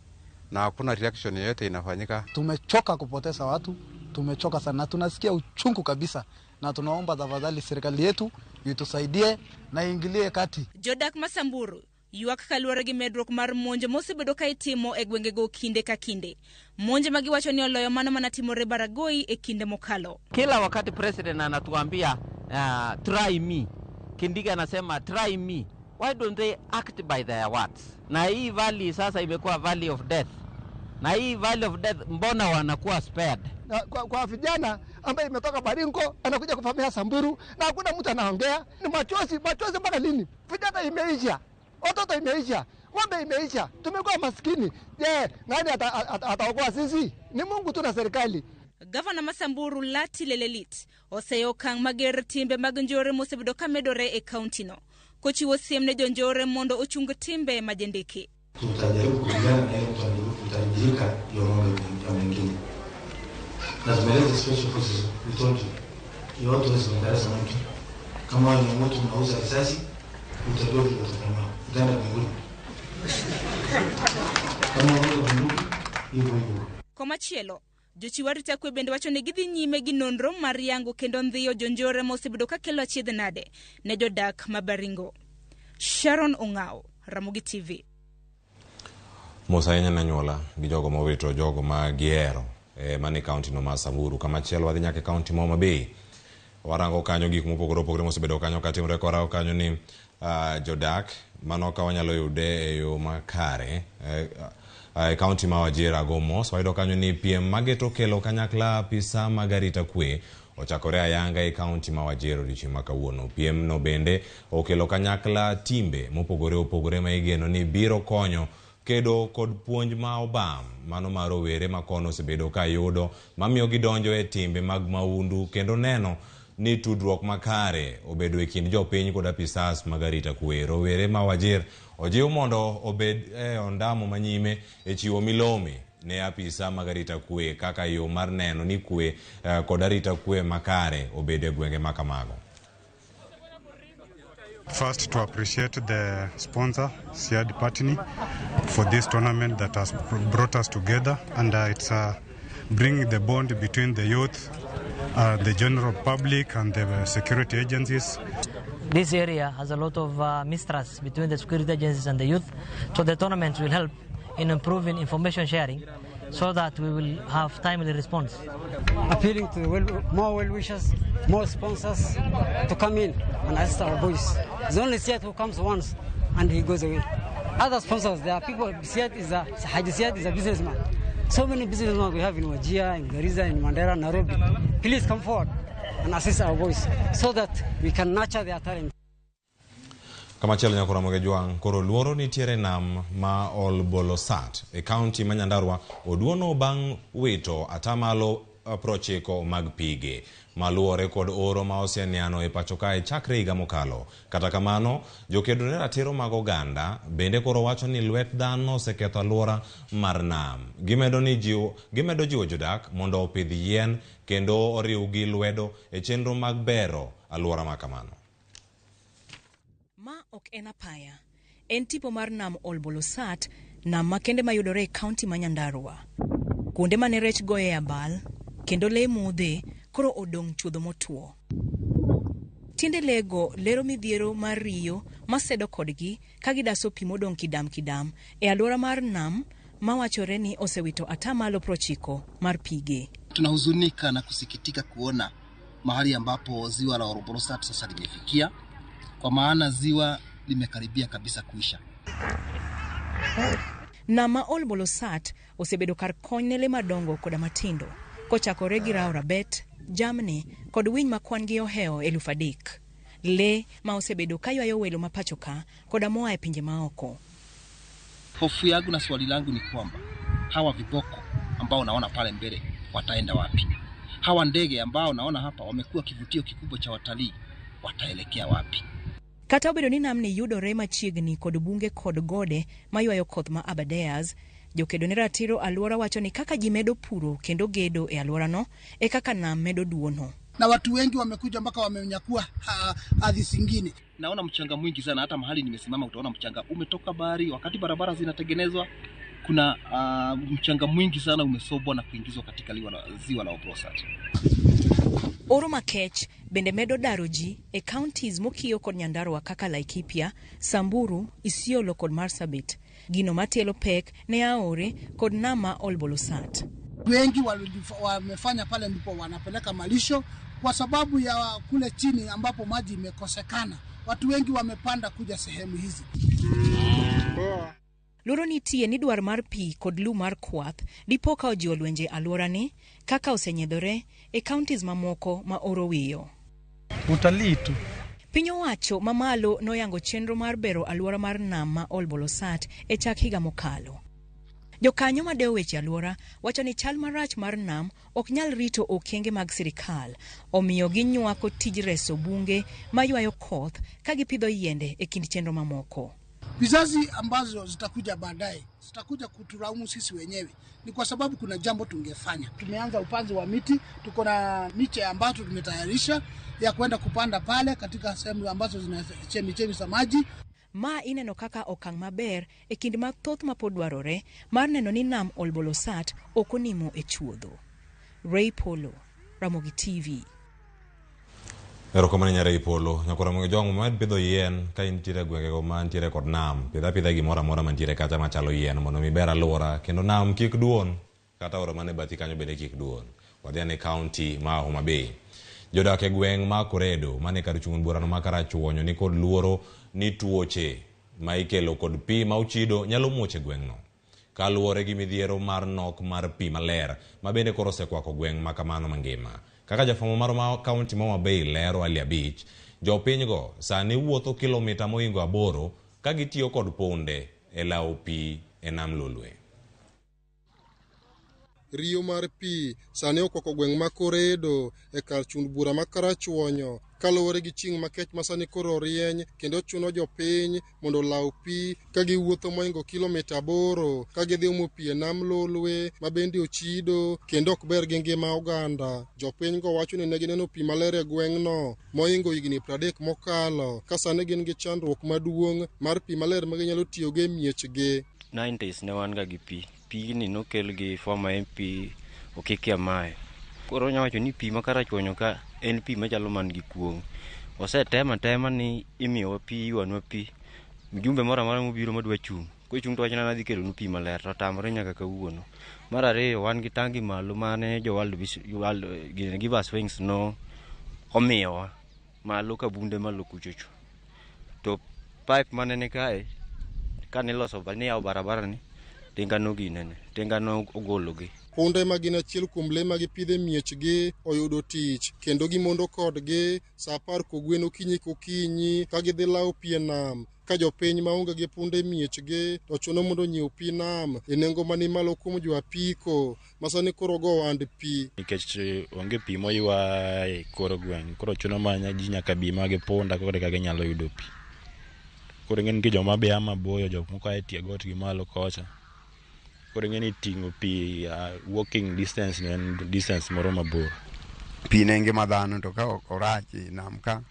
Speaker 15: na hakuna reaction yoyote inafanyika.
Speaker 16: Tumechoka kupoteza watu, tumechoka sana, tunasikia uchungu kabisa, na tunaomba tafadhali serikali yetu itusaidie na iingilie kati.
Speaker 14: Jodak ma Samburu ywak kaluwore gi medruok mar monj mosebedo ka itimo e gwengego kinde ka kinde. Monj ma giwacho ni oloyo mano manatimore Baragoi e kinde mokalo.
Speaker 17: Kila wakati president anatuambia try me, Kindiki anasema try me. Why don't they act by their words? Na hii valley sasa imekuwa valley of death. Na hii valley of death mbona wanakuwa spared?
Speaker 16: Na, kwa vijana ambaye imetoka Baringo anakuja kuvamia Samburu na hakuna mtu anaongea. Ni machozi, machozi mpaka lini? Vijana imeisha, watoto imeisha, ng'ombe imeisha, tumekuwa maskini. Je, nani ataokoa sisi? Ni Mungu tu na serikali.
Speaker 14: Gavana ma Samburu Lati Lelelit oseyo okang' mager timbe mag njore mosebedo ka medore e kaunti no, kochiwo siem ne jonjore mondo ochung timbe majendeke.
Speaker 18: Tutajaribu kupigana na hiyo, tutajirika hiyo mambo mengine. Na tumeleta special forces, we told you. Hiyo watu wasiangalie mtu. Kama ni mtu unauza risasi, utajua vile utafanya. Utaenda mbinguni. Kama unauza bunduki, hivyo hivyo.
Speaker 14: Komachielo, jochiw arita kwe bende wacho ni gidhi nyime gi nonro mar yango kendo ndhiyo jonjore mosebedo ka kelo achiedh nade ne jodak ma Baringo. Sharon Ong'ao, Ramogi TV.
Speaker 1: Mos ahinya ne anyuola gi jogo mowito jogo ma gihero mane kaunti no ma Samburu. Kamachielo wadhi nyaka e kaunti ma Homa Bay. Warango kanyo gik mopogore opogore mosebedo kanyo katimore. Kwarango kanyo ni jodak mano ka wanyalo yude e yo makare e kaunti ma Wajir ago mos. Wayudo kanyo ni piem mageto kelo kanyakla apisa mag arita kwe ochakore ayanga e kaunti ma Wajir odiochieng' ma kawuono. Piem no bende okelo kanyakla timbe mopogore opogore ma igeno ni biro konyo kedo kod puonj ma obam mano mar rowere ma kono osebedo ka yudo mamiyo gidonjo e timbe mag maundu kendo neno ni tudruok makare obedo e kind jopiny kod apisas mag arita kwe. Rowere ma Wajir ojiw mondo obed e ondamo manyime e chiwo milome ne apisa mag arita kwe kaka yo mar neno ni kwe kod arita kwe makare obedo e gwenge ma kamago.
Speaker 19: First, to appreciate the sponsor, Siad Patni, for this tournament that has brought us together, and it's bringing the bond between the youth, the general public, and the security agencies.
Speaker 20: This area has a lot of mistrust between the security agencies and the youth, so the tournament will help in improving information sharing so that we will have timely response.
Speaker 21: Appealing to the more well-wishers, more sponsors to come in and assist our boys. It's only Siad who comes once and he goes away. Other sponsors, there are people, Siad is a, Haji Siad is a businessman. So many businessmen we have in Wajir, in Garissa, in Mandera, Nairobi. Please come forward. and assist our boys so that we can nurture their talent.
Speaker 1: Kamachielo nyako Ramogi Jwang' koro luoro nitiere nam ma Olbolosat e kaunti ma Nyandarua oduono bang' wito atamalo 90 mag pige maluwore kod oro ma oseniano e pacho kae chakre higa mokalo. Kata kamano, jokedo ne ratiro mag oganda bende koro wacho ni lwet dhano oseketho alwora mar nam. Gimedo ni jiwo, gimedo jiwo jodak mondo opidh yien kendo oriwgi lwedo e chenro mag bero alwora ma kamano.
Speaker 2: Ma ok en apaya. En tipo mar nam Olbolosat, nam makende mayudore e kaunti ma Nyandarua. Kuonde mane rech goye abal, kendo lee modhe, koro odong' chuodho motwo. Tiende lego lero midhiero mar riyo masedo kodgi ka gidaso pi modong' kidam kidam e alwora mar nam mawachore ni osewito atamalo 90 mar pige.
Speaker 22: Tunahuzunika na kusikitika kuona mahali ambapo ziwa la Olbolosat sasa limefikia, kwa maana ziwa limekaribia kabisa kuisha.
Speaker 2: Nam ma Olbolosat osebedo kar kony ne le madongo koda matindo, kochakore gi rao rabet, jamni kod winy ma kwan gi ohewo 3,000. Le ma osebedo ka ywayo welo ma pacho ka koda moa e pinje maoko.
Speaker 22: Hofu yangu na swali langu ni kwamba hawa viboko ambao naona pale mbele wataenda wapi? Hawa ndege ambao naona hapa wamekuwa kivutio kikubwa cha watalii wataelekea wapi?
Speaker 2: Kata obedo ni namni yudore machiegni kod bunge kod gode maywayo koth ma Aberdares, jokedo ne ratiro alwora wacho ni kaka ji medo puro kendo gedo e alworano, e kaka nam medo duono.
Speaker 23: Na watu wengi wamekuja mpaka wamenyakua ardhi zingine.
Speaker 22: Naona mchanga mwingi sana, hata mahali nimesimama utaona mchanga umetoka bahari. Wakati barabara zinatengenezwa, kuna mchanga mwingi sana umesobwa na kuingizwa katika ziwa la Olbolosat.
Speaker 2: Oro makech bende medo daro ji e counties mokiyo kod Nyandarua kaka Laikipia, Samburu, Isiolo kod Marsabit. Gino matielo pek ne aore kod nam ma Olbolosat.
Speaker 23: Wengi wamefanya pale ndipo wanapeleka malisho kwa sababu ya kule chini ambapo maji imekosekana. Watu wengi wamepanda kuja sehemu hizi.
Speaker 2: Luoro nitie ni dwar mar pi kod lum mar kwath dipo ka ojiwo lwenje alworani kaka osenyiedhore e counties mamoko ma oro wiyo.
Speaker 24: Utalii tu.
Speaker 2: Piny owacho mamalo noyango chenro mar bero alwora mar nam ma Olbolosat e chak higa mokalo. Jokanyo madewo weche alwora wacho ni chal marach mar nam ok nyal rito okenge mag sirikal, omiyo ginywako tij reso bunge maywayo koth ka gipidho yiende e kind chenro mamoko.
Speaker 23: Vizazi ambazo zitakuja baadaye zitakuja kutulaumu sisi wenyewe, ni kwa sababu kuna jambo tungefanya. Tumeanza upanzi wa miti, tuko na miche ambayo tumetayarisha ya kwenda kupanda pale katika sehemu ambazo zina chemichemi za maji.
Speaker 2: Ma ineno kaka okang' maber e kind mathoth mapod dwarore mar neno ni nam Olbolosat ok onimo e chuodho. Ray Polo, Ramogi TV.
Speaker 1: Erokamano Nyarei Polo. Nyako Ramogi Jwang' med pidho yien ka intiere e gwengego mantiere kod nam. Pidh apidha gimoro amora mantiere kacha machalo yien mondo mi ber alwora kendo nam kik duon kata aora man e bathi kanyo bende kik duon. Wadhi ane kaunti ma Homa Bay. Jodak e gweng' ma Koredo mane kar chung' burano ma Karachuonyo ni kod luoro ni tuoche ma ikelo kod pi ma ochido nyalo muoch e gweng'no. Kaluwore gi midhiero mar nok mar pi maler ma bende koro osekwako gweng' ma kamano mangima. Kaka jafwambo marwa ma kaunti ma Homa Bay lero Ali Abich, jopinygo sani wuotho kilomita mohingo 8 ka gitiyo kod punde e lawo pi e nam Lolwe.
Speaker 25: Riyo mar pi sani okwako gweng' ma Koredo e kar chung' bura ma Karachuonyo kaluwore gi chieng' makech ma sani koro rieny kendo chuno jopiny mondo olaw pi ka giwuotho mohingo kilomita 8 ka gidhi omo pi e nam Lolwe ma bende ochido kendo ok ber gi ngima oganda. Jopiny go wacho ni ne gineno pi maler e gweng'no mohingo higni 30 mokalo ka sani gin gi chandruok maduong' mar pi maler ma ginyalo tiyogo e miechgi.
Speaker 26: 90s ne wan ga gi pi. Pigni nokel gi former MP Okiki Amayo. Koro onya wacho ni pi ma Karachuonyo ka en pi machalo man gi kuong'. Osetema tema ni imiyowa pi, iywanwa pi. Mjumbe moro amora mobiro madwa chung', kochung' to wachona ni adhi kelonu pi maler to otamore nyaka kawuono. Mar ariyo wan gi tangi malo mane jo World Vision, World, Give Us Wings no omiyowa malo ka bunde malo kuchocho. To pipe mane ni kae kane iloso ni yawo barabara ni Tinga noginene, tinga nogologi.
Speaker 25: Punde ma gin achiel kuom le ma gipidho e miechgi oyudo tich kendo gimondo kodgi sa 10 kogwen okinyi kokinyi ka gidhi lawo pi e nam. Ka jopiny maonge gi punde e miechgi to chuno mondo onyiew pi nam e nengo mani malo kuom jo apiko ma sani koro go ohand pi.
Speaker 3: Nikech onge pi moywa e kor gweng', koro chuno ma ji nyaka bi ma gi punda koro eka ginyalo yudo pi. Koro ing'e ni nitie joma be a maboyo, jok moko a e tie got gi malo kocha. Koro ing'e ni ting'o pi walking distance no en distance moro mabor.
Speaker 4: Pi ne ngima dhano to ka orach e nam ka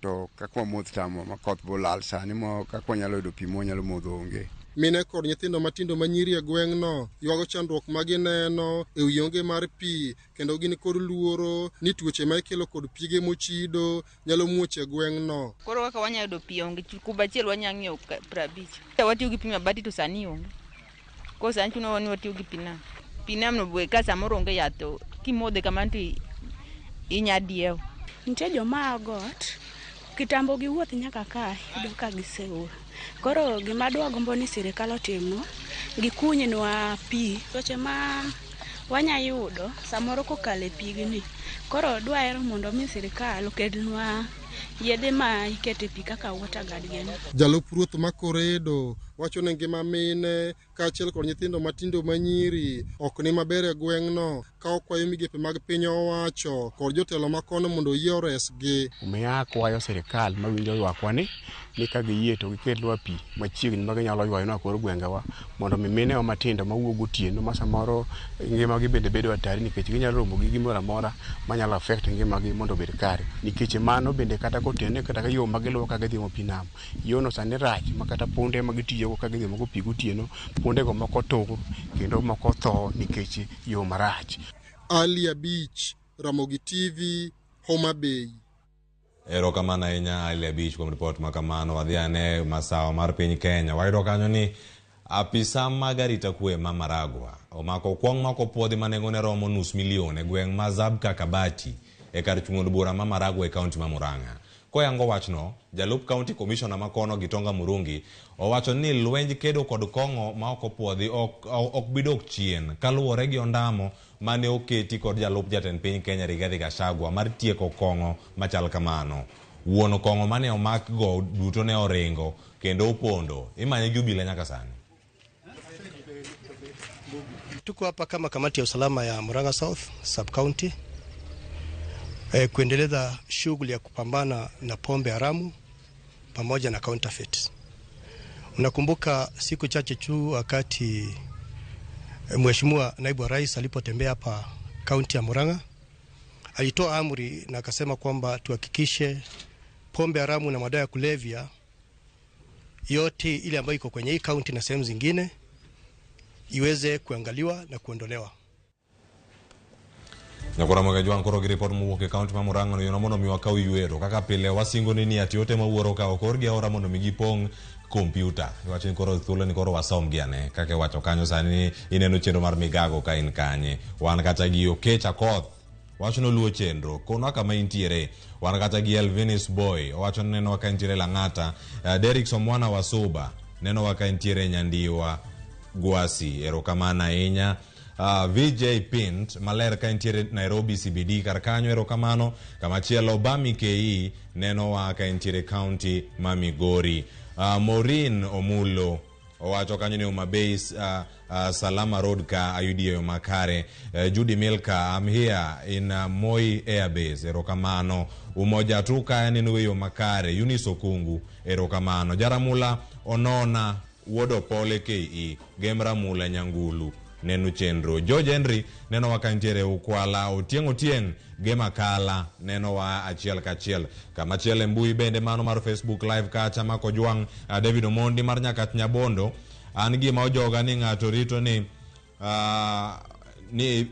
Speaker 4: to kaka wamodh tamo ma koth bolal sani mo kaka wanyalo yudo pi mwanyalo modho onge.
Speaker 25: Mine kod nyithindo matindo ma nyiri e gweng'no ywago chandruok ma gineno e wi onge mar pi kendo gin kod luoro ni tuoche ma ikelo kod pige mochido nyalo muoch e gweng'no.
Speaker 5: Koro kaka wanyalo yudo pi onge, kuba achiel wanyalo ng'iewo 50. Watiyo gi pi mabati to sani onge. Koro sani chunowa ni watiyo gi pi nam. Pi nam no be ka samoro onge yath to kimodhe kamano to inya diewo.
Speaker 6: Nitie joma a got, kitambo giwuoth nyaka ka, iyudo ka giseol. Koro gima dwa gombo ni sirikal otimnwa, gikunynwa pi. Tuoche ma wanya yudo samoro kokalo e pigni. Koro dwahero mondo mi sirikal okelnwa yedhe ma ikete pi kaka water guard gini.
Speaker 25: Jalup ruoth ma Koredo wacho ni ngima mine kaachiel kod nyithindo matindo ma nyiri ok ni maber e gweng'no ka okwayo migepe mag piny owacho kod jotelo ma kono mondo oyie oresgi.
Speaker 7: Omiyo akwayo sirikal mawinjo ywakwa ni ka giyie to gikelnwa pi machiegni ma ginyalo ywayonwa kor gwengewa mondo mi minewa matindo mawuok gotieno ma samoro ngimagi bende bedo hatari nikech ginyalo romo gi gimoro amora manyalo affect ngimagi mondo obed kare. Nikech mano bende kata kotenore kata yo ma giluwo ka gidhi omo pi nam, yono sani rach ma kata punde ma gitiyogo ka gidhi omogo pi gotieno, pundego moko tur kendo moko tho nikech yo marach.
Speaker 25: Ali Abich, Ramogi TV, Homa Bay.
Speaker 1: Erokamano ahinya Ali Abich kuom ripot ma kamano. Wadhi ane masawa mar piny Kenya. Wayudo kanyo ni apisa mag arita kwe ma Maragua omako kwong' ma ok opuodhi ma nengone romo 500,000 e gweng' ma Zabka Kabati e kar chung' od bura ma Maragua e kaunti ma Murang'a. Koyango wachno, jalup county commissioner ma kono Gitonga Murungi owacho ni lwenj kedo kod kong'o ma ok opuodhi ok bi dok chien kaluwore gi ondamo mane oketi kod jalup jatend piny Kenya Rigathi Gachagua mar tieko kong'o machal kamano. Wuon kong'o mane omak go duto ne oringo kendo opondo. Imanye gi obila nyaka sani.
Speaker 24: Tuko hapa kama kamati ya usalama ya Murang'a South Sub County kuendeleza shughuli ya kupambana na pombe haramu pamoja na counterfeit. Unakumbuka siku chache tu wakati Mheshimiwa Naibu wa Rais alipotembea hapa kaunti ya Murang'a, alitoa amri na akasema kwamba tuhakikishe pombe haramu na madawa ya kulevya yote ile ambayo iko kwenye hii kaunti na sehemu zingine iweze kuangaliwa na kuondolewa.
Speaker 1: Nyakora Mwega koro gi ripot mowuok e kaunti ma Murang'a no mondo mi wakaw yweyo kaka pile wasingo ni ati ote mawuoro ka okorgi aora mondo mi gipong' kompyuta. Iwacho ni koro thuolo ni koro wasom gi ane kaka iwacho kanyo sani ineno chenro mar migago ka in kanye. Wan kata gi Okech Akoth wacho ni oluwo chenro konwa kama intiere. Wan kata gi Elvinis Boy owacho ni nenowa ka intiere Lang'ata. Derrick Somwana Wasuba nenowa ka intiere Nyandiwa Gwasi, erokamano ahinya. VJ Pint maler ka intiere Nairobi CBD kar kanyo, erokamano. Kamachielo Bami KE nenowa ka intiere county ma Migori. Maureen Omulo owacho kanyo ni Homa Bay Salama Road ka ayudi yo makare. Judy Milka, I'm here in Moi Air Base, erokamano. Umoja tu ka aneno yo makare. Eunice Okungu, erokamano. Jaramula Onona Wuod Opole KE Gemra Mula Nyangulu neno chenro. George Henry neno wa kantiere Ukwala. Otieng' Otieng' Gema Kala neno wa achiel kachiel. Kamachielo e mbui bende mano mar Facebook live kacha mako jwang' David Omondi mar Nyakach Nyabondo. An gima ojoga ni ng'ato rito ni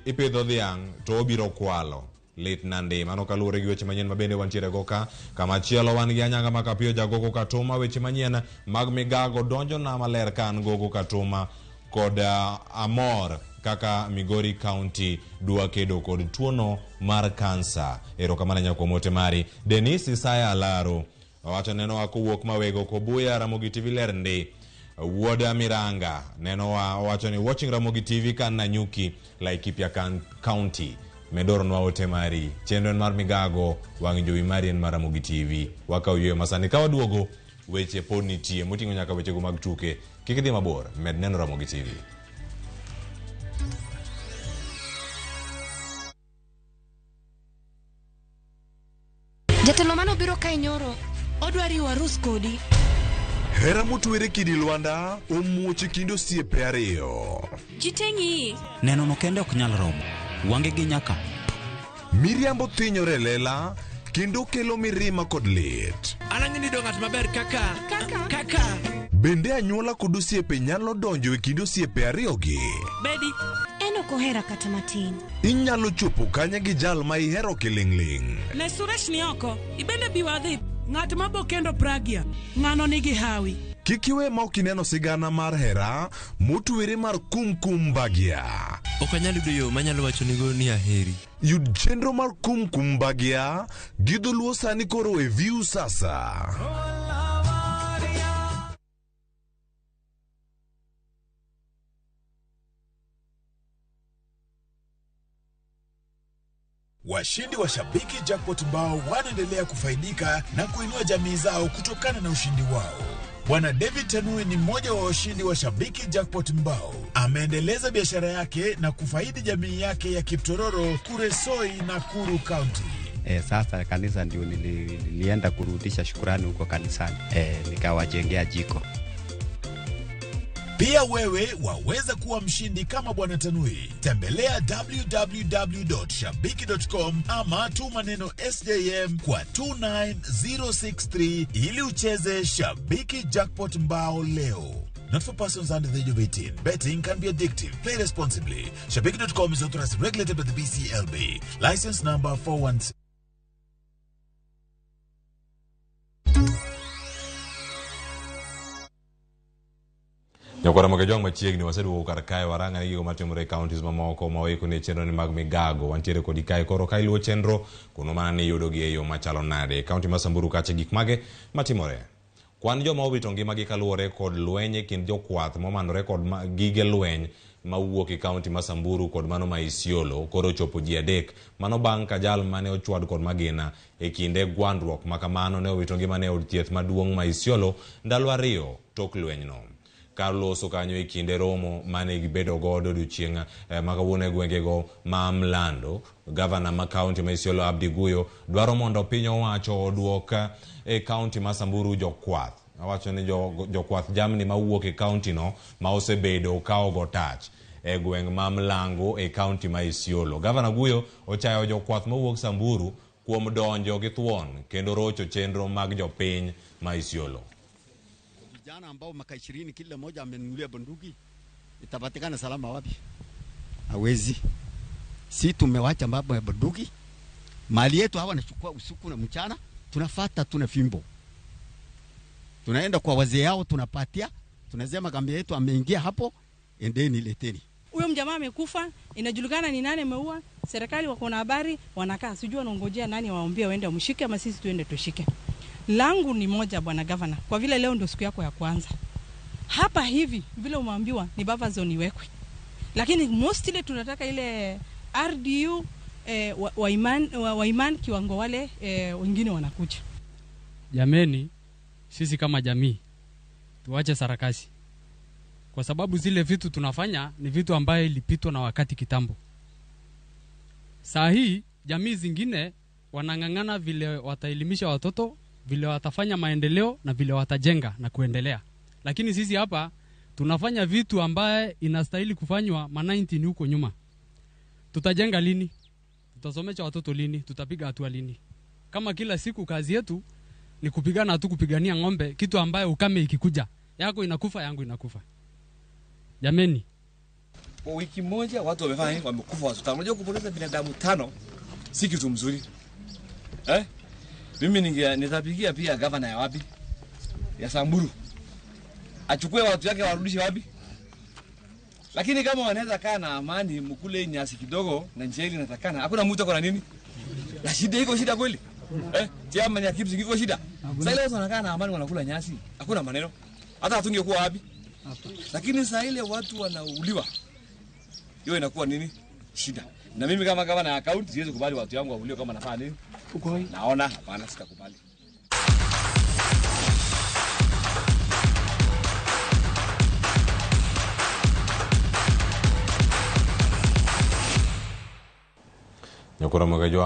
Speaker 1: ipidho dhiang' to obiro kwalo. Lit nandi. Mano kaluwore gi weche manyien mabende wantiere go ka. Kamachielo wan gi Anyanga Makapiyo Jagogo Katuma. Weche manyien mag migago donjo na maler ka an Gogo Katuma kod amor kaka Migori County dwa kedo kod tuono mar kansa. Erokamano ahinya kuom ote mari. Denis Isaya Alaro owacho neno wa kowuok Mawego Kobuya Ramogi TV ler ndi. Wuoda Miranga nenowa owacho ni watching Ramogi TV ka Nanyuki, Laikipia County. Medoronwa ote mari. Chenro en mar migago, wang' jowi mari en mar Ramogi TV. Wakaw yweyo masani ka waduogo weche pod nitie moting'o nyaka wechego mag tuke. Kik idhi mabor, med neno Ramogi TV.
Speaker 8: Jatelo manobiro kae nyoro, odwa riwo arus kodi.
Speaker 9: Hera motwere kidi lwanda omuoch e kind osiepe ariyo.
Speaker 8: Ji te ng'iyi.
Speaker 10: Neno no kende ok nyal romo. Wange gi nyaka.
Speaker 9: Miriambo thinyore e lela kendo kelo mirima kod lit.
Speaker 11: An ang'e ni yudo ng'at maber kaka kaka kaka.
Speaker 9: Bende anyuola kod osiepe nyalo donjo e kind osiepe ariyogi?
Speaker 8: Bedi. En ok ohera kata matin.
Speaker 9: Inyalo chopo kanye gi jal ma ihero kiling'ling'?
Speaker 12: Ne Suresh ni oko. Ibende bi wadhi. Ng'at ma bo kendo Pragya, ng'ano nigi hawi.
Speaker 9: Kik iwe ma ok ineno sigana mar hera motwere mar Kum Kum Bhagya.
Speaker 11: Ok anyal yudo yo manyalo wachonigo ni aheri.
Speaker 9: Yud chenro mar Kum Kum Bhagya gi dholuo sani koro e View Sasa.
Speaker 13: Washindi wa Shabiki Jackpot mbao wanaendelea kufaidika na kuinua jamii zao kutokana na ushindi wao. Bwana David Tanui ni mmoja wa washindi wa Shabiki Jackpot mbao. Ameendeleza biashara yake na kufaidi jamii yake ya Kiptororo, Kuresoi na Kuru County.
Speaker 27: Sasa kanisa ndio nilienda kurudisha shukrani huko kanisani. Nikawajengea jiko.
Speaker 13: Pia wewe waweza kuwa mshindi kama Bwana Tanui. Tembelea www.shabiki.com ama tuma neno SJM kwa 29063 ili ucheze Shabiki Jackpot Mbao leo. Not for persons under the age of 18. Betting can be addictive. Play responsibly. Shabiki.com is authorized and regulated by the BCLB. License number 416.
Speaker 1: Nyakwara Mogi Ojwang' machiegni waseduogo kar kae warang' ane gigo matimore e counties mamoko ma waiko ne chenro ni mag migago wantiere kodi kae koro ka iluwo chenro kuno mana ni iyudogi e yo machalo nade e county ma Samburu kacha gik mage matimore kwan joma owito ngimagi kaluwore kod lweny e kind jokwath momanore kod gige lweny mawuok e county ma Samburu kod mano ma Isiolo koro ochopo ji 3 mano bang' ka jal mane ochwad kod magina e kinde gwandruok ma kamano ne owito ngimane e od thieth maduong' ma Isiolo ndalo 2 tok lwenyno. Kar loso kanyo e kinde romo mane gibedo godo odiochieng' ma kawuono e gwengego ma Mlando, gavana ma kaunti ma Isiolo Abdi Guyo dwaro mondo piny owacho oduok e kaunti ma Samburu jokwath. Owacho ni jokwath jamni mawuok e kaunti no ma osebedo ka ogo tach e gweng' ma Mlango e kaunti ma Isiolo. Gavana Guyo ochayo jokwath mawuok Samburu kuom donjo gi thuon kendo rocho chenro mag jopiny ma Isiolo.
Speaker 28: Vijana ambao maka 20 kila mmoja amenunulia bunduki, itapatikana salama wapi? Hawezi. Si tumewacha mambo ya bunduki, mali yetu hawa wanachukua usiku na mchana, tunafuata tuna fimbo. Tunaenda kwa wazee yao tunapatia, tunasema kambi yetu ameingia hapo, endeni leteni.
Speaker 29: Huyo mjamaa amekufa, inajulikana ni nani ameua, serikali wako na habari, wanakaa sijui wanaongojea nani waombie waende wamshike ama sisi tuende tushike. Langu ni moja bwana governor, kwa vile leo ndio siku yako ya kwanza. Hapa hivi vile umeambiwa ni buffer zone iwekwe. Lakini mostly tunataka ile RDU wa iman kiwango wale wengine wanakuja.
Speaker 30: Jameni, sisi kama jamii tuache sarakasi. Kwa sababu zile vitu tunafanya ni vitu ambaye ilipitwa na wakati kitambo. Saa hii jamii zingine wanang'ang'ana vile wataelimisha watoto, vile watafanya maendeleo na vile watajenga na kuendelea. Lakini sisi hapa tunafanya vitu ambaye inastahili kufanywa ma 19 huko nyuma. Tutajenga lini? Tutasomesha watoto lini? Tutapiga hatua lini? Kama kila siku kazi yetu ni kupigana tu, kupigania ng'ombe, kitu ambaye ukame ikikuja yako inakufa, yangu inakufa. Jameni,
Speaker 31: kwa wiki moja watu wamefanya nini? Wamekufa watu 5. Unajua kupoteza binadamu 5 si kitu mzuri. Mimi nitapigia pia governor ya wapi? Ya Samburu. Achukue watu yake warudishe wapi? Lakini kama wanaweza kaa na amani, mkule nyasi kidogo na njia ile inatakana, hakuna mtu akona nini? Na shida iko shida kweli? Chama ya Kipsing iko shida. Sasa ile watu wanakaa na amani wanakula nyasi, hakuna maneno. Hata hatungekuwa wapi? Lakini saa ile watu wanauliwa, hiyo inakuwa nini? Shida. Na mimi kama gavana ya kaunti siwezi kubali watu yangu wauliwe kama nafanya nini? Naona hapana, sitakubali.
Speaker 1: Nyakura Magajwa.